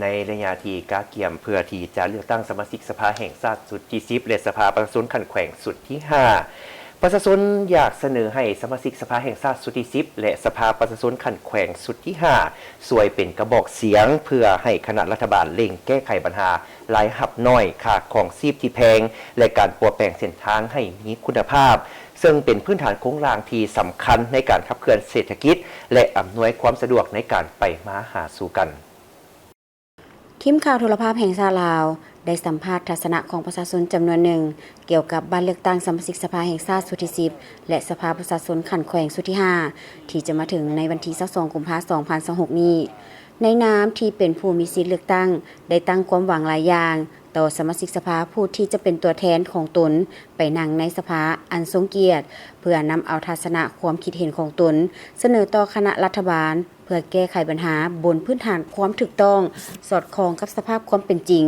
ໃນໄລຍະທີ່ກະກຽມເພື່ອທີ່ຈະເລືອກຕັ້ງສະມາຊິກສະພາແຫ່ງຊາດຊຸດທີສິບ ແລະ ສະພາປະຊາຊົນຂັ້ນແຂວງຊຸດທີຫ້າ, ປະຊາຊົນຢາກສະເໜີໃຫ້ສະມາຊິກສະພາແຫ່ງຊາດຊຸດທີສິບ ແລະ ສະພາປະຊາຊົນຂັ້ນແຂວງຊຸດທີຫ້າ ຊ່ວຍເປັນກະບອກສຽງ ເພື່ອໃຫ້ຄະນະລັດຖະບານເລັ່ງແກ້ໄຂບັນຫາລາຍຮັບໜ້ອຍ, ຄ່າຄອງຊີບທີ່ແພງ ແລະ ການປົວແປງເສັ້ນທາງໃຫ້ມີຄຸນນະພາບ, ເຊິ່ງເປັນພື້ນຖານໂຄງລ່າງທີ່ສຳຄັນໃນການຂັບເຄື່ອນເສດຖະກິດ ແລະ ອຳນວຍຄວາມສະດວກໃນການໄປມາຫາສູ່ກັນ. ທີມຂ່າວໂທລະພາບແຫ່ງຊາດລາວ ໄດ້ສຳພາດທັດສະນະຂອງປະຊາຊົນຈຳນວນໜຶ່ງ ກ່ຽວກັບບັດເລືອກຕັ້ງສະມາຊິກສະພາແຫ່ງຊາດຊຸດທີສິບ ແລະ ສະພາປະຊາຊົນຂັ້ນແຂວງຊຸດທີຫ້າ ທີ່ຈະມາເຖິງໃນວັນທີຊາວສອງ ກຸມພາ ສອງພັນຊາວຫົກນີ້. ໃນນາມທີ່ເປັນຜູ້ມີສິດເລືອກຕັ້ງ ໄດ້ຕັ້ງຄວາມຫວັງຫຼາຍຢ່າງຕໍ່ສະມາຊິກສະພາຜູ້ທີ່ຈະເປັນຕົວແທນຂອງຕົນໄປນັ່ງໃນສະພາອັນຊົງກຽດ ເພື່ອນຳເອົາທັດສະນະຄວາມຄິດເຫັນຂອງຕົນສະເໜີຕໍ່ຄະນະລັດຖະບານ ເພື່ອແກ້ໄຂບັນຫາບົນພື້ນຖານຄວາມຖືກຕ້ອງ, ສອດຄ່ອງກັບສະພາບຄວາມເປັນຈິງ,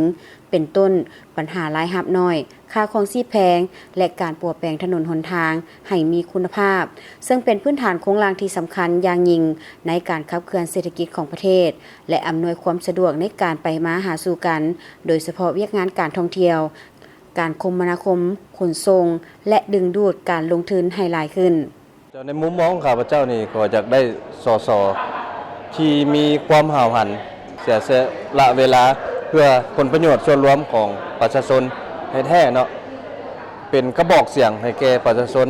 ເປັນຕົ້ນ ບັນຫາລາຍຮັບໜ້ອຍ, ຄ່າຄອງຊີບແພງ ແລະ ການປົວແປງຖະໜົນຫົນທາງໃຫ້ມີຄຸນນະພາບ, ເຊິ່ງເປັນພື້ນຖານໂຄງລ່າງທີ່ສຳຄັນຢ່າງຍິ່ງໃນການຂັບເຄື່ອນເສດຖະກິດຂອງປະເທດ ແລະ ອຳນວຍຄວາມສະດວກໃນການໄປມາຫາສູ່ກັນ, ໂດຍສະເພາະວຽກງານການທ່ອງທ່ຽວ, ການຄົມມະນາຄົມ, ຂົນສົ່ງ ແລະ ດຶງດູດການລົງທຶນໃຫ້ຫຼາຍຂຶ້ນ. ໃນມຸມມອງຂອງຂ້າພະເຈົ້ານີ້ ກໍຢາກໄດ້ ສສ ທີ່ມີຄວາມຫ້າວຫັນ ເສຍສະຫຼະເວລາເພື່ອຜົນປະໂຫຍດສ່ວນລວມຂອງປະຊາຊົນແທ້ໆເນາະ, ເປັນກະບອກສຽງໃຫ້ແກ່ປະຊາຊົນ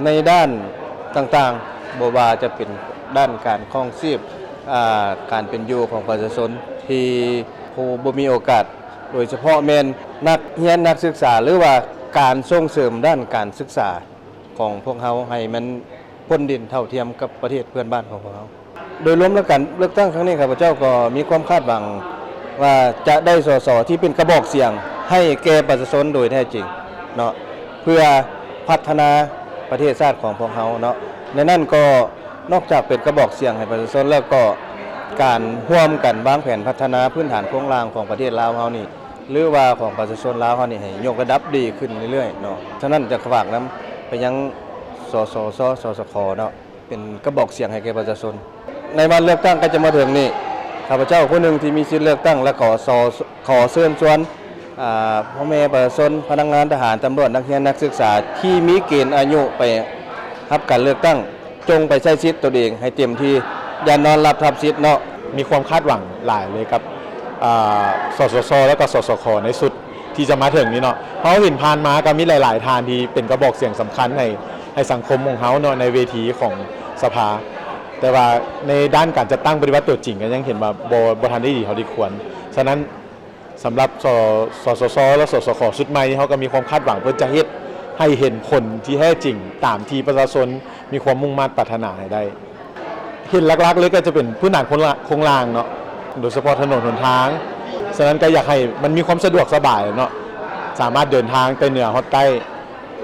ໃນດ້ານຕ່າງ ບໍ່ວ່າຈະເປັນດ້ານການຄອງຊີບ ອາ ການເປັນຢູ່ຂອງປະຊາຊົນທີ່ຜູ້ບໍ່ມີໂອກາດ ໂດຍສະເພາະແມ່ນນັກຮຽນນັກສຶກສາ ຫຼືວ່າການສົ່ງເສີມດ້ານການສຶກສາຂອງພວກເຮົາໃຫ້ມັນພົ້ນດິນເທົ່າທຽມກັບປະເທດເພື່ອນບ້ານຂອງພວກເຮົາ. ໂດຍລວມແລ້ວ ການເລືອກຕັ້ງຄັ້ງນີ້ ຂ້າພະເຈົ້າກໍມີຄວາມຄາດຫວັງວ່າຈະໄດ້ ສສ ທີ່ເປັນກະບອກສຽງໃຫ້ແກ່ປະຊາຊົນໂດຍແທ້ຈິງເນາະ ເພື່ອພັດທະນາປະເທດຊາດຂອງພວກເຮົາເນາະ. ໃນນັ້ນກໍນອກຈາກເປັນກະບອກສຽງໃຫ້ປະຊາຊົນແລ້ວ ກໍການຮ່ວມກັນວາງແຜນພັດທະນາພື້ນຖານໂຄງລ່າງຂອງປະເທດລາວເຮົານີ້ ຫຼືວ່າຂອງປະຊາຊົນລາວເຮົານີ້ ໃຫ້ຍົກລະດັບດີຂຶ້ນເລື້ອຍໆເນາະ. ສະນັ້ນຈະຝາກນຳໄປຍັງ ສສຊ ສສຂ ເນາະ ເປັນກະບອກສຽງໃຫ້ແກ່ປະຊາຊົນ. ໃນວັນເລືອກຕັ້ງໃກ້ຈະມາເຖິງນີ້ ຂ້າພະເຈົ້າຜູ້ໜຶ່ງທີ່ມີສິດເລືອກຕັ້ງ ແລະ ຂໍ ຂໍເຊີນຊວນ ອາ ພໍ່ແມ່ປະຊາຊົນ, ພະນັກງານ, ທະຫານ, ຕຳຫຼວດ, ນັກຮຽນ, ນັກສຶກສາທີ່ມີເກນອາຍຸໄປຮັບການເລືອກຕັ້ງ ຈົ່ງໄປໃຊ້ສິດຕົນເອງໃຫ້ເຕັມທີ່ ຢ່ານອນຫຼັບທັບສິດເນາະ. ມີຄວາມຄາດຫວັງຫຼາຍເລີຍກັບ ອາ ສສຊ ແລ້ວກໍ ສສຂ ໃນຊຸດທີ່ຈະມາເຖິງນີ້ເນາະ. ເຮົາເຫັນຜ່ານມາກໍມີຫຼາຍໆທ່ານທີ່ເປັນກະບອກສຽງສຳຄັນໃຫ້ ໃຫ້ສັງຄົມຂອງເຮົາເນາະ ໃນເວທີຂອງສະພາ, ແຕ່ວ່າໃນດ້ານການຈັດຕັ້ງປະຕິບັດຕົວຈິງກໍຍັງເຫັນວ່າບໍ່ ບໍ່ທັນໄດ້ດີເທົ່າທີ່ຄວນ. ສະນັ້ນ ສຳລັບ ສ ສສຊ ແລະ ສສຂ ຊຸດໃໝ່ນີ້ ເຮົາກໍມີຄວາມຄາດຫວັງເພິ່ນຈະເຮັດໃຫ້ເຫັນຜົນທີ່ແທ້ຈິງຕາມທີ່ປະຊາຊົນມີຄວາມມຸ່ງມາດປາດຖະໜາໃຫ້ໄດ້. ເຫັນຫຼັກໆເລີຍກໍຈະເປັນພື້ນຖານໂຄງລ່າ- ໂຄງລ່າງເນາະ ໂດຍສະເພາະຖະໜົນຫົນທາງ. ສະນັ້ນກໍຢາກໃຫ້ມັນມີຄວາມສະດວກສະບາຍເນາະ, ສາມາດເດີນທາງແຕ່ເໜືອຮອດໃຕ້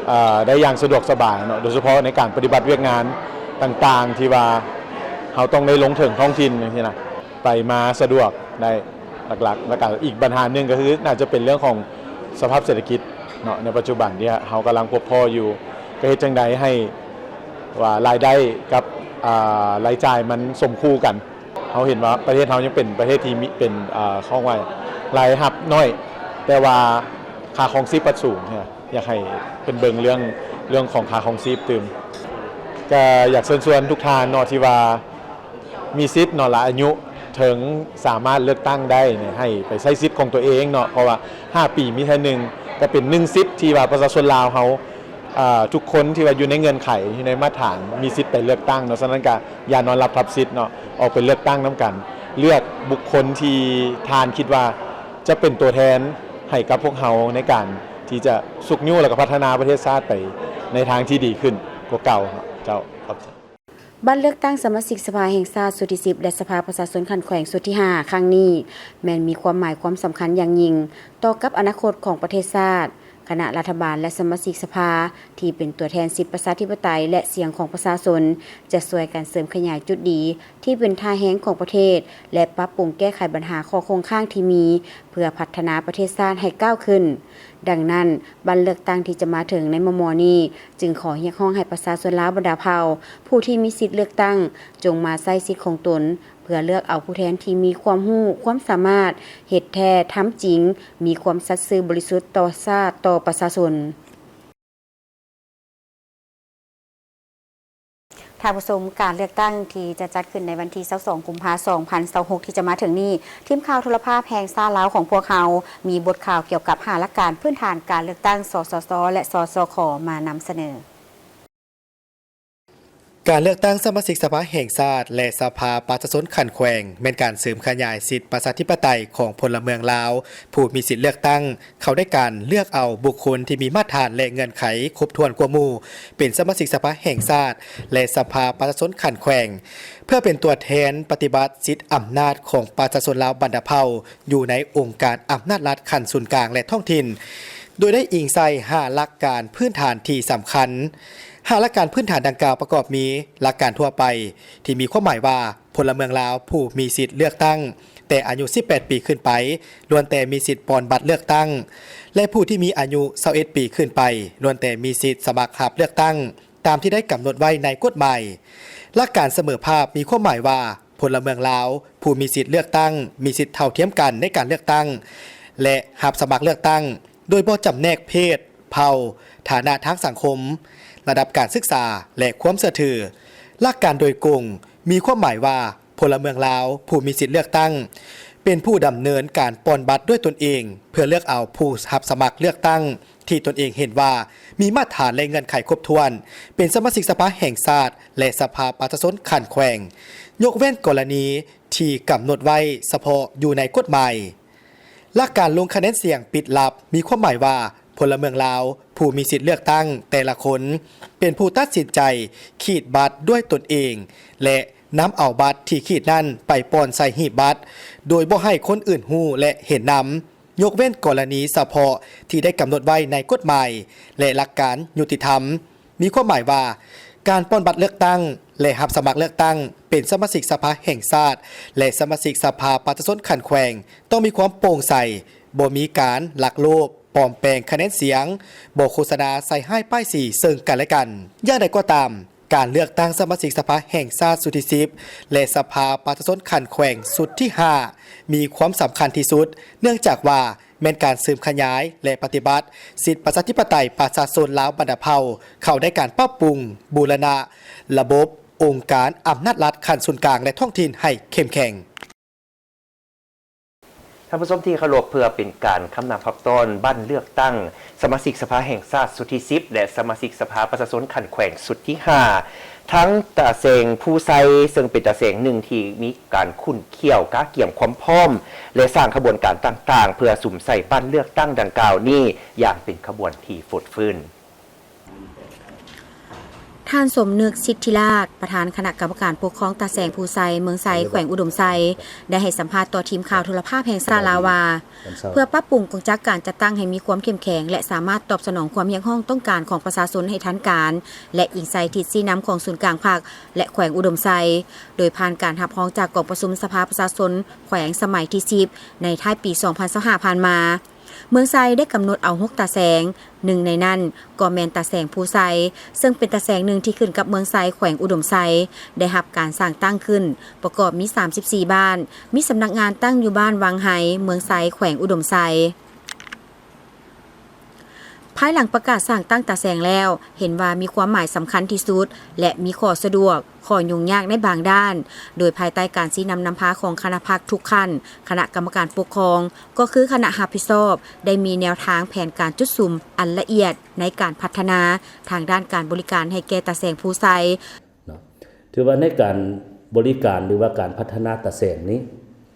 ເອີ ໄດ້ຢ່າງສະດວກສະບາຍເນາະ, ໂດຍສະເພາະໃນການປະຕິບັດວຽກງານຕ່າງໆ ທີ່ວ່າເຮົາຕ້ອງໄດ້ລົງເຖິງທ້ອງຖິ່ນຈັ່ງຊີ້ນະ ໄປມາສະດວກໄດ້ຫຼັກໆ. ແລ້ວກໍອີກບັນຫາໜຶ່ງກໍຄື ໜ້າຈະເປັນເລື່ອງຂອງສະພາບເສດຖະກິດເນາະ ໃນປັດຈຸບັນທີ່ເຮົາກຳລັງພົບພໍ້ຢູ່, ກໍເຮັດຈັ່ງໃດໃຫ້ວ່າລາຍໄດ້ກັບ ອາ ລາຍຈ່າຍມັນສົມຄູ່ກັນ. ເຮົາເຫັນວ່າປະເທດເຮົາຍັງເປັນປະເທດທີ່ມີ ເປັນ ອາ ເຂົາເອີ້ນວ່າລາຍຮັບໜ້ອຍ ແຕ່ວ່າຄ່າຄອງຊີບພັດສູງ. ຢາກໃຫ້ເພິ່ນເບິ່ງເລື່ອງ ເລື່ອງຂອງຄ່າຄອງຊີບຕື່ມ. ກໍຢາກເຊີນຊວນທຸກທ່ານເນາະ ທີ່ວ່າມີສິດເນາະ ລະອາຍຸເຖິງສາມາດເລືອກຕັ້ງໄດ້ນີ້ ໃຫ້ໄປໃຊ້ສິດຂອງຕົວເອງເນາະ, ເພາະວ່າຫ້າປີມີເທື່ອໜຶ່ງ ກໍເປັນໜຶ່ງສິດທີ່ວ່າປະຊາຊົນລາວເຮົາ ອາ ທຸກຄົນທີ່ວ່າຢູ່ໃນເງື່ອນໄຂ ຢູ່ໃນມາດຖານ ມີສິດໄປເລືອກຕັ້ງເນາະ. ສະນັ້ນກໍຢ່ານອນຫຼັບທັບສິດເນາະ, ອອກໄປເລືອກຕັ້ງນຳກັນ, ເລືອກບຸກຄົນທີ່ທ່ານຄິດວ່າຈະເປັນຕົວແທນໃຫ້ກັບພວກເຮົາ ໃນການທີ່ຈະຊຸກຍູ້ ແລ້ວກໍພັດທະນາປະເທດຊາດໄປໃນທາງທີ່ດີຂຶ້ນກວ່າເກົ່າເນາະ. ເຈົ້າ ຂອບໃຈ. ບັດເລືອກຕັ້ງສະມາຊິກສະພາແຫ່ງຊາດຊຸດທີສິບ ແລະ ສະພາປະຊາຊົນຂັ້ນແຂວງຊຸດທີຫ້າຄັ້ງນີ້ ແມ່ນມີຄວາມໝາຍຄວາມສຳຄັນຢ່າງຍິ່ງຕໍ່ກັບອະນາຄົດຂອງປະເທດຊາດ. ຄະນະລັດຖະບານ ແລະ ສະມາຊິກສະພາ ທີ່ເປັນຕົວແທນສິດປະຊາທິປະໄຕ ແລະ ສຽງຂອງປະຊາຊົນ ຈະຊ່ວຍກັນເສີມຂະຫຍາຍຈຸດດີທີ່ເປັນທ່າແຮງຂອງປະເທດ ແລະ ປັບປຸງແກ້ໄຂບັນຫາຂໍ້ຄົງຄ້າງທີ່ມີ ເພື່ອພັດທະນາປະເທດຊາດໃຫ້ກ້າວຂຶ້ນ. ດັ່ງນັ້ນ, ບັດເລືອກຕັ້ງທີ່ຈະມາເຖິງໃນມໍ່ໆນີ້ ຈຶ່ງຂໍຮຽກຮ້ອງໃຫ້ປະຊາຊົນລາວບັນດາເຜົ່າ ຜູ້ທີ່ມີສິດເລືອກຕັ້ງ ຈົ່ງມາໃຊ້ສິດຂອງຕົນ ເພື່ອເລືອກເອົາຜູ້ແທນທີ່ມີຄວາມຮູ້, ຄວາມສາມາດ, ເຮັດແທ້, ທຳຈິງ, ມີຄວາມສັດຊື່ບໍລິສຸດຕໍ່ຊາດ, ຕໍ່ປະຊາຊົນ. ທ່ານຜູ້ຊົມ, ການເລືອກຕັ້ງທີ່ຈະຈັດຂຶ້ນໃນວັນທີຊາວສອງ ກຸມພາ ສອງພັນຊາວຫົກ ທີ່ຈະມາເຖິງນີ້, ທີມຂ່າວໂທລະພາບແຫ່ງຊາດລາວຂອງພວກເຮົາ ມີບົດຂ່າວກ່ຽວກັບຫ້າຫຼັກການພື້ນຖານການເລືອກຕັ້ງ ສສຊ ແລະ ສສຂ ມານຳສະເໜີ. ການເລືອກຕັ້ງສະມາຊິກສະພາແຫ່ງຊາດ ແລະ ສະພາປະຊາຊົນຂັ້ນແຂວງ ແມ່ນການເສີມຂະຫຍາຍສິດປະຊາທິປະໄຕຂອງພົນລະເມືອງລາວ ຜູ້ມີສິດເລືອກຕັ້ງ ເຂົ້າໃນການເລືອກເອົາບຸກຄົນທີ່ມີມາດຖານ ແລະ ເງື່ອນໄຂຄົບຖ້ວນກວ່າໝູ່ ເປັນສະມາຊິກສະພາແຫ່ງຊາດ ແລະ ສະພາປະຊາຊົນຂັ້ນແຂວງ ເພື່ອເປັນຕົວແທນປະຕິບັດສິດອຳນາດຂອງປະຊາຊົນລາວບັນດາເຜົ່າ ຢູ່ໃນອົງການອຳນາດລັດຂັ້ນສູນກາງ ແລະ ທ້ອງຖິ່ນ, ໂດຍໄດ້ອີງໃສ່ຫ້າຫຼັກການພື້ນຖານທີ່ສຳຄັນ. ຫ້າຫຼັກການພື້ນຖານດັ່ງກ່າວປະກອບມີ ຫຼັກການທົ່ວໄປ ທີ່ມີຄວາມໝາຍວ່າ ພົນລະເມືອງລາວຜູ້ມີສິດເລືອກຕັ້ງແຕ່ອາຍຸສິບແປດປີຂຶ້ນໄປ ລ້ວນແຕ່ມີສິດປ່ອນບັດເລືອກຕັ້ງ ແລະ ຜູ້ທີ່ມີອາຍຸຊາວເອັດປີຂຶ້ນໄປ ລ້ວນແຕ່ມີສິດສະໝັກຮັບເລືອກຕັ້ງ ຕາມທີ່ໄດ້ກຳນົດໄວ້ໃນກົດໝາຍ. ຫຼັກການສະເໝີພາບມີຄວາມໝາຍວ່າ ພົນລະເມືອງລາວຜູ້ມີສິດເລືອກຕັ້ງ ມີສິດເທົ່າທຽມກັນໃນການເລືອກຕັ້ງ ແລະ ຮັບສະໝັກເລືອກຕັ້ງ ໂດຍບໍ່ຈຳແນກເພດ, ເຜົ່າ, ຖານະທາງສັງຄົມ, ລະດັບການສຶກສາ ແລະ ຄວາມເຊື່ອຖື. ຫຼັກການໂດຍກົງ ມີຄວາມໝາຍວ່າ ພົນລະເມືອງລາວຜູ້ມີສິດເລືອກຕັ້ງ ເປັນຜູ້ດຳເນີນການປ່ອນບັດດ້ວຍຕົນເອງ ເພື່ອເລືອກເອົາຜູ້ຮັບສະໝັກເລືອກຕັ້ງທີ່ຕົນເອງເຫັນວ່າມີມາດຖານ ແລະ ເງື່ອນໄຂຄົບຖ້ວນ ເປັນສະມາຊິກສະພາແຫ່ງຊາດ ແລະ ສະພາປະຊາຊົນຂັ້ນແຂວງ, ຍົກເວັ້ນກໍລະນີທີ່ກຳນົດໄວ້ສະເພາະຢູ່ໃນກົດໝາຍ. ຫຼັກການລົງຄະແນນສຽງປິດລັບ ມີຄວາມໝາຍວ່າ ພົນລະເມືອງລາວຜູ້ມີສິດເລືອກຕັ້ງແຕ່ລະຄົນ ເປັນຜູ້ຕັດສິນໃຈຂີດບັດດ້ວຍຕົນເອງ ແລະ ນຳເອົາບັດທີ່ຂີດນັ້ນໄປປ່ອນໃສ່ຫີບບັດ ໂດຍບໍ່ໃຫ້ຄົນອື່ນຮູ້ ແລະ ເຫັນນຳ, ຍົກເວັ້ນກໍລະນີສະເພາະທີ່ໄດ້ກຳນົດໄວ້ໃນກົດໝາຍ ແລະ ຫຼັກການຍຸຕິທຳ. ມີຄວາມໝາຍວ່າ ການປ່ອນບັດເລືອກຕັ້ງ ແລະ ຮັບສະໝັກເລືອກຕັ້ງເປັນສະມາຊິກສະພາແຫ່ງຊາດ ແລະ ສະມາຊິກສະພາປະຊາຊົນຂັ້ນແຂວງ ຕ້ອງມີຄວາມໂປ່ງໃສ, ບໍ່ມີການລັກໂລບ ປອມແປງຄະແນນສຽງ, ບໍ່ໂຄສະນາໃສ່ຮ້າຍປ້າຍສີເຊິ່ງກັນແລະກັນ. ຢ່າງໃດກໍຕາມ, ການເລືອກຕັ້ງສະມາຊິກສະພາແຫ່ງຊາດຊຸດທີສິບ ແລະ ສະພາປະຊາຊົນຂັ້ນແຂວງຊຸດທີຫ້າ ມີຄວາມສຳຄັນທີ່ສຸດ, ເນື່ອງຈາກວ່າ ແມ່ນການເສີມຂະຫຍາຍ ແລະ ປະຕິບັດສິດປະຊາທິປະໄຕປະຊາຊົນລາວບັນດາເຜົ່າ ເຂົ້າໃນການປັບປຸງ, ບູລະນະລະບົບອົງການອຳນາດລັດຂັ້ນສູນກາງ ແລະ ທ້ອງຖິ່ນໃຫ້ເຂັ້ມແຂງ. ທ່ານຜູ້ຊົມທີ່ເຄົາລົບ, ເພື່ອເປັນການຄຳນັບຮັບຕ້ອນບັດເລືອກຕັ້ງສະມາຊິກສະພາແຫ່ງຊາດຊຸດທີສິບ ແລະ ສະມາຊິກສະພາປະຊາຊົນຂັ້ນແຂວງຊຸດທີຫ້າ ທັງຕາແສງພູໄຊ ເຊິ່ງເປັນຕາແສງໜຶ່ງທີ່ມີການຂຸ້ນຂ້ຽວກະກຽມຄວາມພ້ອມ ແລະ ສ້າງຂະບວນການຕ່າງໆ ເພື່ອສຸມໃສ່ບັດເລືອກຕັ້ງດັ່ງກ່າວນີ້ຢ່າງເປັນຂະບວນທີ່ຟົດຟື້ນ. ທ່ານ ສົມນຶກ ສິດທິລາດ ປະທານຄະນະກຳມະການປົກຄອງຕາແສງພູໄຊ ເມືອງໄຊ ແຂວງອຸດົມໄຊ ໄດ້ໃຫ້ສຳພາດຕໍ່ທີມຂ່າວໂທລະພາບແຫ່ງຊາດລາວວ່າ ເພື່ອປັບປຸງກອງຈັກການຈັດຕັ້ງໃຫ້ມີຄວາມເຂັ້ມແຂງ ແລະ ສາມາດຕອບສະໜອງຄວາມຮຽກຮ້ອງຕ້ອງການຂອງປະຊາຊົນໃຫ້ທັນການ ແລະ ອີງໃສ່ທິດຊີ້ນຳຂອງສູນກາງພັກ ແລະ ແຂວງອຸດົມໄຊ ໂດຍຜ່ານການຮັບຮອງຈາກກອງປະຊຸມສະພາປະຊາຊົນແຂວງສະໄໝທີສິບ ໃນທ້າຍປີສອງພັນຊາວຫ້າຜ່ານມາ. ເມືອງໄຊໄດ້ກຳນົດເອົາຫົກຕາແສງ, ໜຶ່ງໃນນັ້ນກໍແມ່ນຕາແສງພູໄຊ ເຊິ່ງເປັນຕາແສງໜຶ່ງທີ່ຂຶ້ນກັບເມືອງໄຊ ແຂວງອຸດົມໄຊ ໄດ້ຮັບການສ້າງຕັ້ງຂຶ້ນ ປະກອບມີສາມສິບສີ່ບ້ານ, ມີສຳນັກງານຕັ້ງຢູ່ບ້ານວັງໄຮ ເມືອງໄຊ ແຂວງອຸດົມໄຊ. ພາຍຫຼັງປະກາດສ້າງຕັ້ງຕາແສງແລ້ວ, ເຫັນວ່າມີຄວາມໝາຍສຳຄັນທີ່ສຸດ ແລະ ມີຂໍ້ສະດວກ, ຂໍ້ຫຍຸ້ງຍາກໃນບາງດ້ານ, ໂດຍພາຍໃຕ້ການຊີ້ນຳນຳພາຂອງຄະນະພັກທຸກຂັ້ນ, ຄະນະກຳມະການປົກຄອງ ກໍຄືຄະນະຮັບຜິດຊອບ ໄດ້ມີແນວທາງແຜນການຈຸດສຸມອັນລະອຽດໃນການພັດທະນາທາງດ້ານການບໍລິການໃຫ້ແກ່ຕາແສງພູໄຊ. ເນາະ ຖືວ່າໃນການບໍລິການ ຫຼືວ່າການພັດທະນາຕາແສງນີ້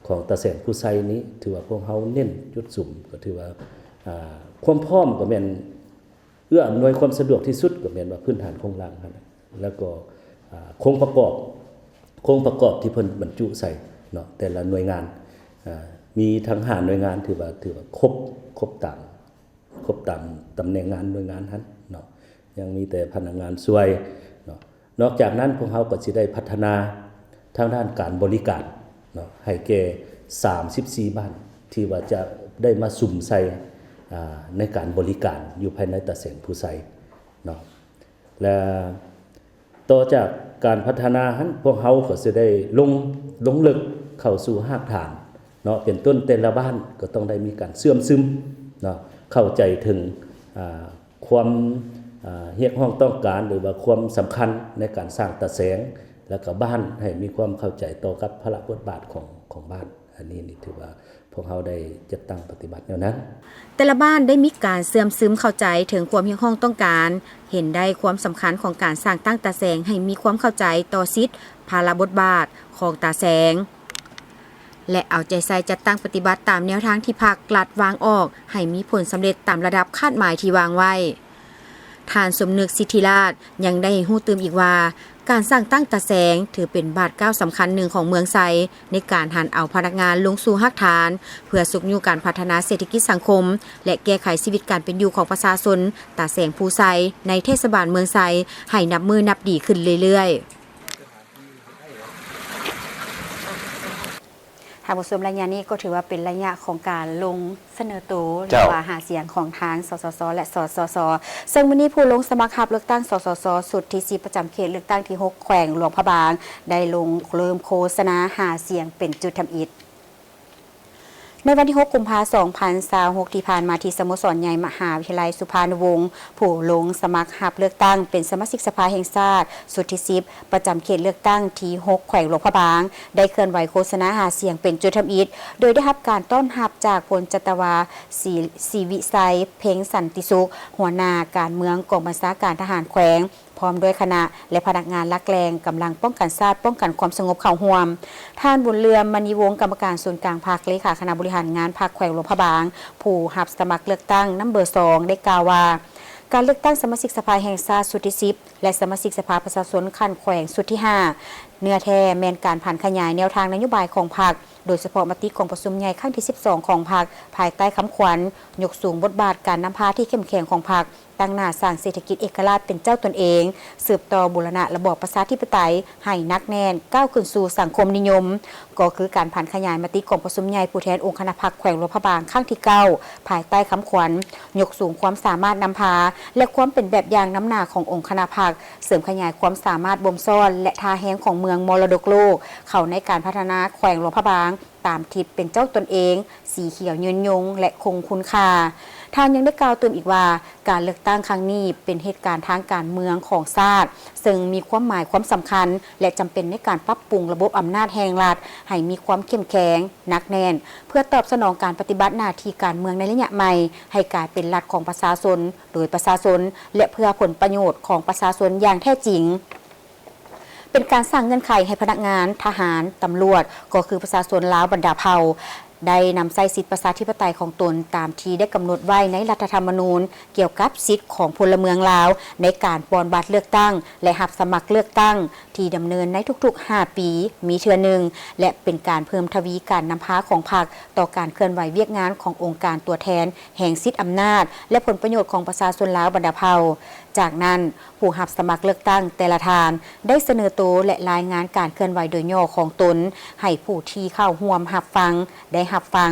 ຂອງຕາແສງພູໄຊນີ້ ຖືວ່າພວກເຮົາເນັ້ນຈຸດສຸມ ກໍຖືວ່າ ອ່າ ຄວາມພ້ອມກໍແມ່ນເອື້ອອຳນວຍຄວາມສະດວກທີ່ສຸດ ກໍແມ່ນວ່າພື້ນຖານໂຄງລ່າງຫັ້ນ ແລ້ວກໍ ອ່າ ໂຄງປະກອບ ໂຄງປະກອບທີ່ເພິ່ນບັນຈຸໃສ່ເນາະ ແຕ່ລະໜ່ວຍງານ ອ່າ ມີທັງຫ້າໜ່ວຍງານ ຖືວ່າ ຖືວ່າຄົບ ຄົບຕາມ ຄົບຕາມຕຳແໜ່ງງານໜ່ວຍງານຫັ້ນເນາະ ຍັງມີແຕ່ພະນັກງານຊ່ວຍເນາະ. ນອກຈາກນັ້ນ ພວກເຮົາກໍຊິໄດ້ພັດທະນາທາງດ້ານການບໍລິການເນາະ ໃຫ້ແກ່ສາມສິບສີ່ບ້ານ ທີ່ວ່າຈະໄດ້ມາສຸມໃສ່ ອ່າ ໃນການບໍລິການຢູ່ພາຍໃນຕາແສງພູໄຊເນາະ. ແລະ ຕໍ່ຈາກການພັດທະນາຫັ້ນ ພວກເຮົາກໍຊິໄດ້ລົງ ລົງເລິກເຂົ້າສູ່ຮາກຖານເນາະ ເປັນຕົ້ນແຕ່ລະບ້ານກໍຕ້ອງໄດ້ມີການເຊື່ອມຊຶມເນາະ ເຂົ້າໃຈເຖິງ ອ່າ ຄວາມ ອ່າ ຮຽກຮ້ອງຕ້ອງການ ຫຼືວ່າຄວາມສຳຄັນໃນການສ້າງຕາແສງ ແລ້ວກໍບ້ານໃຫ້ມີຄວາມເຂົ້າໃຈຕໍ່ກັບພາລະບົດບາດຂອງ ຂອງບ້ານ. ອັນນີ້ນີ້ຖືວ່າພວກເຮົາໄດ້ຈັດຕັ້ງປະຕິບັດແນວນັ້ນ. ແຕ່ລະບ້ານໄດ້ມີການເຊື່ອມຊຶມເຂົ້າໃຈເຖິງຄວາມຮຽກຮ້ອງຕ້ອງການ, ເຫັນໄດ້ຄວາມສຳຄັນຂອງການສ້າງຕັ້ງຕາແສງໃຫ້ມີຄວາມເຂົ້າໃຈຕໍ່ສິດ, ພາລະບົດບາດຂອງຕາແສງ ແລະ ເອົາໃຈໃສ່ຈັດຕັ້ງປະຕິບັດຕາມແນວທາງທີ່ພັກລັດວາງອອກ ໃຫ້ມີຜົນສຳເລັດຕາມລະດັບຄາດໝາຍທີ່ວາງໄວ້. ທ່ານ ສົມນຶກ ສິດທິລາດ ຍັງໄດ້ໃຫ້ຮູ້ຕື່ມອີກວ່າ ການສ້າງຕັ້ງຕາແສງ ຖືເປັນບາດກ້າວສຳຄັນໜຶ່ງຂອງເມືອງໄຊ ໃນການຫັນເອົາພະນັກງານລົງສູ່ຮາກຖານ ເພື່ອຊຸກຍູ້ການພັດທະນາເສດຖະກິດສັງຄົມ ແລະ ແກ້ໄຂຊີວິດການເປັນຢູ່ຂອງປະຊາຊົນຕາແສງພູໄຊ ໃນເທດສະບານເມືອງໄຊ ໃຫ້ນັບມື້ນັບດີຂຶ້ນເລື້ອຍໆ. ທ່ານຜູ້ຊົມ, ໄລຍະນີ້ກໍຖືວ່າເປັນໄລຍະຂອງການລົງສະເໜີໂຕ ເຈົ້າ ຫຼືວ່າຫາສຽງຂອງທາງ ສສຊ ແລະ ສສຊ ເຊິ່ງມື້ນີ້ຜູ້ລົງສະໝັກຮັບເລືອກຕັ້ງ ສສຊ ຊຸດທີສິບ ປະຈຳເຂດເລືອກຕັ້ງທີຫົກ ແຂວງຫຼວງພະບາງ ໄດ້ລົງເລີ່ມໂຄສະນາຫາສຽງເປັນຈຸດທຳອິດ. ໃນວັນທີຫົກ ກຸມພາ ສອງພັນຊາວຫົກ ທີ່ຜ່ານມາ ທີ່ສະໂມສອນໃຫຍ່ມະຫາວິທະຍາໄລສຸພານຸວົງ ຜູ້ລົງສະໝັກຮັບເລືອກຕັ້ງເປັນສະມາຊິກສະພາແຫ່ງຊາດຊຸດທີສິບ ປະຈຳເຂດເລືອກຕັ້ງທີຫົກ ແຂວງຫຼວງພະບາງ ໄດ້ເຄື່ອນໄຫວໂຄສະນາຫາສຽງເປັນຈຸດທຳອິດ ໂດຍໄດ້ຮັບການຕ້ອນຮັບຈາກພົນຈັດຕະວາ ສີ ສີວິໄຊ ເພັງສັນຕິສຸກ ຫົວໜ້າການເມືອງກອງບັນຊາການທະຫານແຂວງ ພ້ອມດ້ວຍຄະນະ ແລະ ພະນັກງານຫຼັກແຫຼ່ງກຳລັງປ້ອງກັນຊາດ ປ້ອງກັນຄວາມສະຫງົບເຂົ້າຮ່ວມ. ທ່ານ ບຸນເລື່ອມ ມະນີວົງ ກຳມະການສູນກາງພັກ ເລຂາຄະນະບໍລິຫານງານພັກແຂວງຫຼວງພະບາງ ຜູ້ຮັບສະໝັກເລືອກຕັ້ງນຳເບີສອງ ໄດ້ກ່າວວ່າ ການເລືອກຕັ້ງສະມາຊິກສະພາແຫ່ງຊາດຊຸດທີສິບ ແລະ ສະມາຊິກສະພາປະຊາຊົນຂັ້ນແຂວງຊຸດທີຫ້າ ເນື້ອແທ້ແມ່ນການຜັນຂະຫຍາຍແນວທາງນະໂຍບາຍຂອງພັກ, ໂດຍສະເພາະມະຕິກອງປະຊຸມໃຫຍ່ຄັ້ງທີສິບສອງຂອງພັກ ພາຍໃຕ້ຄຳຂວັນ ຍົກສູງບົດບາດການນຳພາທີ່ເຂັ້ມແຂງຂອງພັກ ຕັ້ງໜ້າສ້າງເສດຖະກິດເອກະລາດເປັນເຈົ້າຕົນເອງ, ສືບຕໍ່ບູລະນະລະບອບປະຊາທິປະໄຕໃຫ້ໜັກແໜ້ນ, ກ້າວຂຶ້ນສູ່ສັງຄົມນິຍົມ, ກໍຄືການຜັນຂະຫຍາຍມະຕິກອງປະຊຸມໃຫຍ່ຜູ້ແທນອົງຄະນະພັກແຂວງຫຼວງພະບາງຄັ້ງທີເກົ້າ ພາຍໃຕ້ຄຳຂວັນ ຍົກສູງຄວາມສາມາດນຳພາ ແລະ ຄວາມເປັນແບບຢ່າງນຳໜ້າຂອງອົງຄະນະພັກ, ເສີມຂະຫຍາຍຄວາມສາມາດບົ່ມຊ້ອນ ແລະ ທ່າແຮງຂອງເມືອງມໍລະດົກໂລກ ເຂົ້າໃນການພັດທະນາແຂວງຫຼວງພະບາງ ຕາມທິດເປັນເຈົ້າຕົນເອງ, ສີຂຽວຍືນຍົງ ແລະ ຄົງຄຸນຄ່າ. ທ່ານຍັງໄດ້ກ່າວຕື່ມອີກວ່າ ການເລືອກຕັ້ງຄັ້ງນີ້ເປັນເຫດການທາງການເມືອງຂອງຊາດ ເຊິ່ງມີຄວາມໝາຍຄວາມສຳຄັນ ແລະ ຈຳເປັນໃນການປັບປຸງລະບົບອຳນາດແຫ່ງລັດໃຫ້ມີຄວາມເຂັ້ມແຂງ, ໜັກແໜ້ນ ເພື່ອຕອບສະໜອງການປະຕິບັດໜ້າທີ່ການເມືອງໃນໄລຍະໃໝ່ ໃຫ້ກາຍເປັນລັດຂອງປະຊາຊົນ, ໂດຍປະຊາຊົນ ແລະ ເພື່ອຜົນປະໂຫຍດຂອງປະຊາຊົນຢ່າງແທ້ຈິງ. ເປັນການສ້າງເງື່ອນໄຂໃຫ້ພະນັກງານ, ທະຫານ, ຕຳຫຼວດ ກໍຄືປະຊາຊົນລາວບັນດາເຜົ່າ ໄດ້ນຳໃຊ້ສິດປະຊາທິປະໄຕຂອງຕົນຕາມທີ່ໄດ້ກຳນົດໄວ້ໃນລັດຖະທຳມະນູນ ກ່ຽວກັບສິດຂອງພົນລະເມືອງລາວ ໃນການປ່ອນບັດເລືອກຕັ້ງ ແລະ ຮັບສະໝັກເລືອກຕັ້ງ ທີ່ດຳເນີນໃນທຸກໆຫ້າປີມີເທື່ອໜຶ່ງ ແລະ ເປັນການເພີ່ມທະວີການນຳພາຂອງພັກຕໍ່ການເຄື່ອນໄຫວວຽກງານຂອງອົງການຕົວແທນແຫ່ງສິດອຳນາດ ແລະ ຜົນປະໂຫຍດຂອງປະຊາຊົນລາວບັນດາເຜົ່າ. ຈາກນັ້ນ, ຜູ້ຮັບສະໝັກເລືອກຕັ້ງແຕ່ລະທ່ານ ໄດ້ສະເໜີໂຕ ແລະ ລາຍງານການເຄື່ອນໄຫວໂດຍຫຍໍ້ຂອງຕົນ ໃຫ້ຜູ້ທີ່ເຂົ້າຮ່ວມຮັບຟັງ ໄດ້ຮັບຟັງ.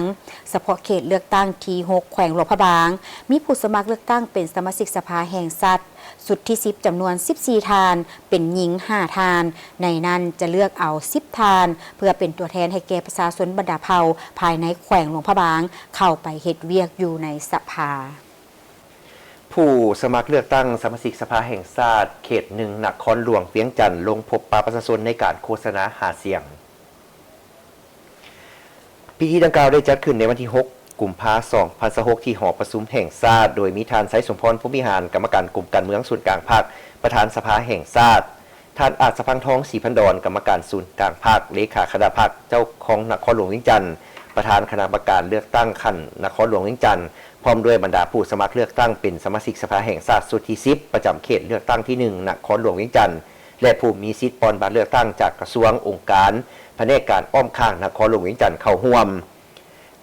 ສະເພາະເຂດເລືອກຕັ້ງທີຫົກ ແຂວງຫຼວງພະບາງ ມີຜູ້ສະໝັກເລືອກຕັ້ງເປັນສະມາຊິກສະພາແຫ່ງຊາດຊຸດທີສິບ ຈຳນວນສິບສີ່ທ່ານ, ເປັນຍິງຫ້າທ່ານ. ໃນນັ້ນຈະເລືອກເອົາສິບທ່ານ ເພື່ອເປັນຕົວແທນໃຫ້ແກ່ປະຊາຊົນບັນດາເຜົ່າພາຍໃນແຂວງຫຼວງພະບາງ ເຂົ້າໄປເຮັດວຽກຢູ່ໃນສະພາ. ຜູ້ສະໝັກເລືອກຕັ້ງສະມາຊິກສະພາແຫ່ງຊາດເຂດໜຶ່ງ ນະຄອນຫຼວງວຽງຈັນ ລົງພົບປະປະຊາຊົນໃນການໂຄສະນາຫາສຽງ. ພິທີດັ່ງກ່າວໄດ້ຈັດຂຶ້ນໃນວັນທີຫົກ ກຸມພາ ສອງພັນຊາວຫົກ ທີ່ຫໍປະຊຸມແຫ່ງຊາດ, ໂດຍມີທ່ານ ໄຊສົມພອນ ພົມວິຫານ ກຳມະການກົມການເມືອງສູນກາງພັກ, ປະທານສະພາແຫ່ງຊາດ, ທ່ານ ອາດສະພັງທອງ ສີພັນດອນ ກຳມະການສູນກາງພັກ, ເລຂາຄະນະພັກ, ເຈົ້າຄອງນະຄອນຫຼວງວຽງຈັນ, ປະທານຄະນະກຳມະການເລືອກຕັ້ງຂັ້ນນະຄອນຫຼວງວຽງຈັນ, ພ້ອມດ້ວຍບັນດາຜູ້ສະໝັກເລືອກຕັ້ງເປັນສະມາຊິກສະພາແຫ່ງຊາດຊຸດທີສິບ ປະຈຳເຂດເລືອກຕັ້ງທີໜຶ່ງ ນະຄອນຫຼວງວຽງຈັນ ແລະ ຜູ້ມີສິດປ່ອນບັດເລືອກຕັ້ງຈາກກະຊວງ, ອົງການ, ພະແນກການອ້ອມຂ້າງນະຄອນຫຼວງວຽງຈັນເຂົ້າຮ່ວມ.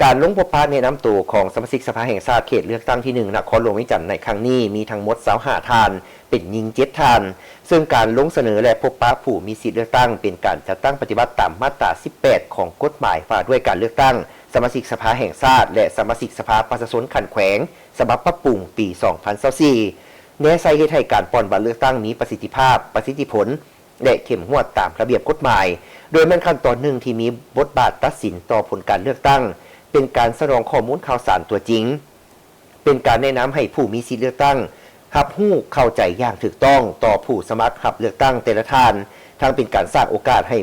ການລົງພົບປະແນະນຳໂຕຂອງສະມາຊິກສະພາແຫ່ງຊາດເຂດເລືອກຕັ້ງທີໜຶ່ງ ນະຄອນຫຼວງວຽງຈັນໃນຄັ້ງນີ້ ມີທັງໝົດຊາວຫ້າທ່ານ, ເປັນຍິງເຈັດທ່ານ, ເຊິ່ງການລົງສະເໜີ ແລະ ພົບປະຜູ້ມີສິດເລືອກຕັ້ງ ເປັນການຈັດຕັ້ງປະຕິບັດຕາມມາດຕາສິບແປດ ຂອງກົດໝາຍວ່າດ້ວຍການເລືອກຕັ້ງສະມາຊິກສະພາແຫ່ງຊາດ ແລະ ສະມາຊິກສະພາປະຊາຊົນຂັ້ນແຂວງ ສະບັບປັບປຸງປີສອງພັນຊາວສີ່ ແນໃສ່ເຮັດໃຫ້ການປ່ອນບັດເລືອກຕັ້ງມີປະສິດທິພາບ, ປະສິດທິຜົນ ແລະ ເຂັ້ມງວດຕາມລະບຽບກົດໝາຍ, ໂດຍແມ່ນຂັ້ນຕອນໜຶ່ງທີ່ມີບົດບາດຕັດສິນຕໍ່ຜົນການເລືອກຕັ້ງ, ເປັນການສະໜອງຂໍ້ມູນຂ່າວສານຕົວຈິງ, ເປັນການແນະນຳໃຫ້ຜູ້ມີສິດເລືອກຕັ້ງຮັບຮູ້ເຂົ້າໃຈຢ່າງຖືກຕ້ອງຕໍ່ຜູ້ສະໝັກຮັບເລືອກຕັ້ງແຕ່ລະທ່ານ, ທັງເປັນການສ້າງໂອກາດໃຫ້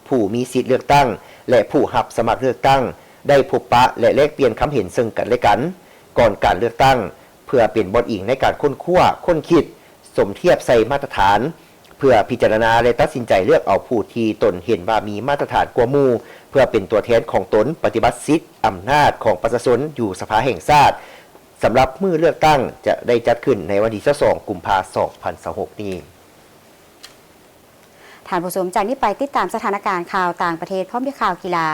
ຜູ້ມີສິດເລືອກຕັ້ງ ແລະ ຜູ້ຮັບສະໝັກເລືອກຕັ້ງໄດ້ພົບປະ ແລະ ແລກປ່ຽນຄຳເຫັນເຊິ່ງກັນແລະກັນ ກ່ອນການເລືອກຕັ້ງ ເພື່ອເປັນບ່ອນອີງໃນການຄົ້ນຄວ້າ, ຄົ້ນຄິດ, ສົມທຽບໃສ່ມາດຕະຖານ ເພື່ອພິຈາລະນາ ແລະ ຕັດສິນໃຈເລືອກເອົາຜູ້ທີ່ຕົນເຫັນວ່າມີມາດຕະຖານກວ່າໝູ່ ເພື່ອເປັນຕົວແທນຂອງຕົນປະຕິບັດສິດອຳນາດຂອງປະຊາຊົນຢູ່ສະພາແຫ່ງຊາດ ສຳລັບມື້ເລືອກຕັ້ງຈະໄດ້ຈັດຂຶ້ນໃນວັນທີຊາວສອງ ກຸມພາ ສອງພັນຊາວຫົກນີ້. ທ່ານຜູ້ຊົມ, ຈາກນີ້ໄປຕິດຕາມສະຖານະການຂ່າວຕ່າງປະເທດ ພ້ອມດ້ວຍຂ່າວກິລາ.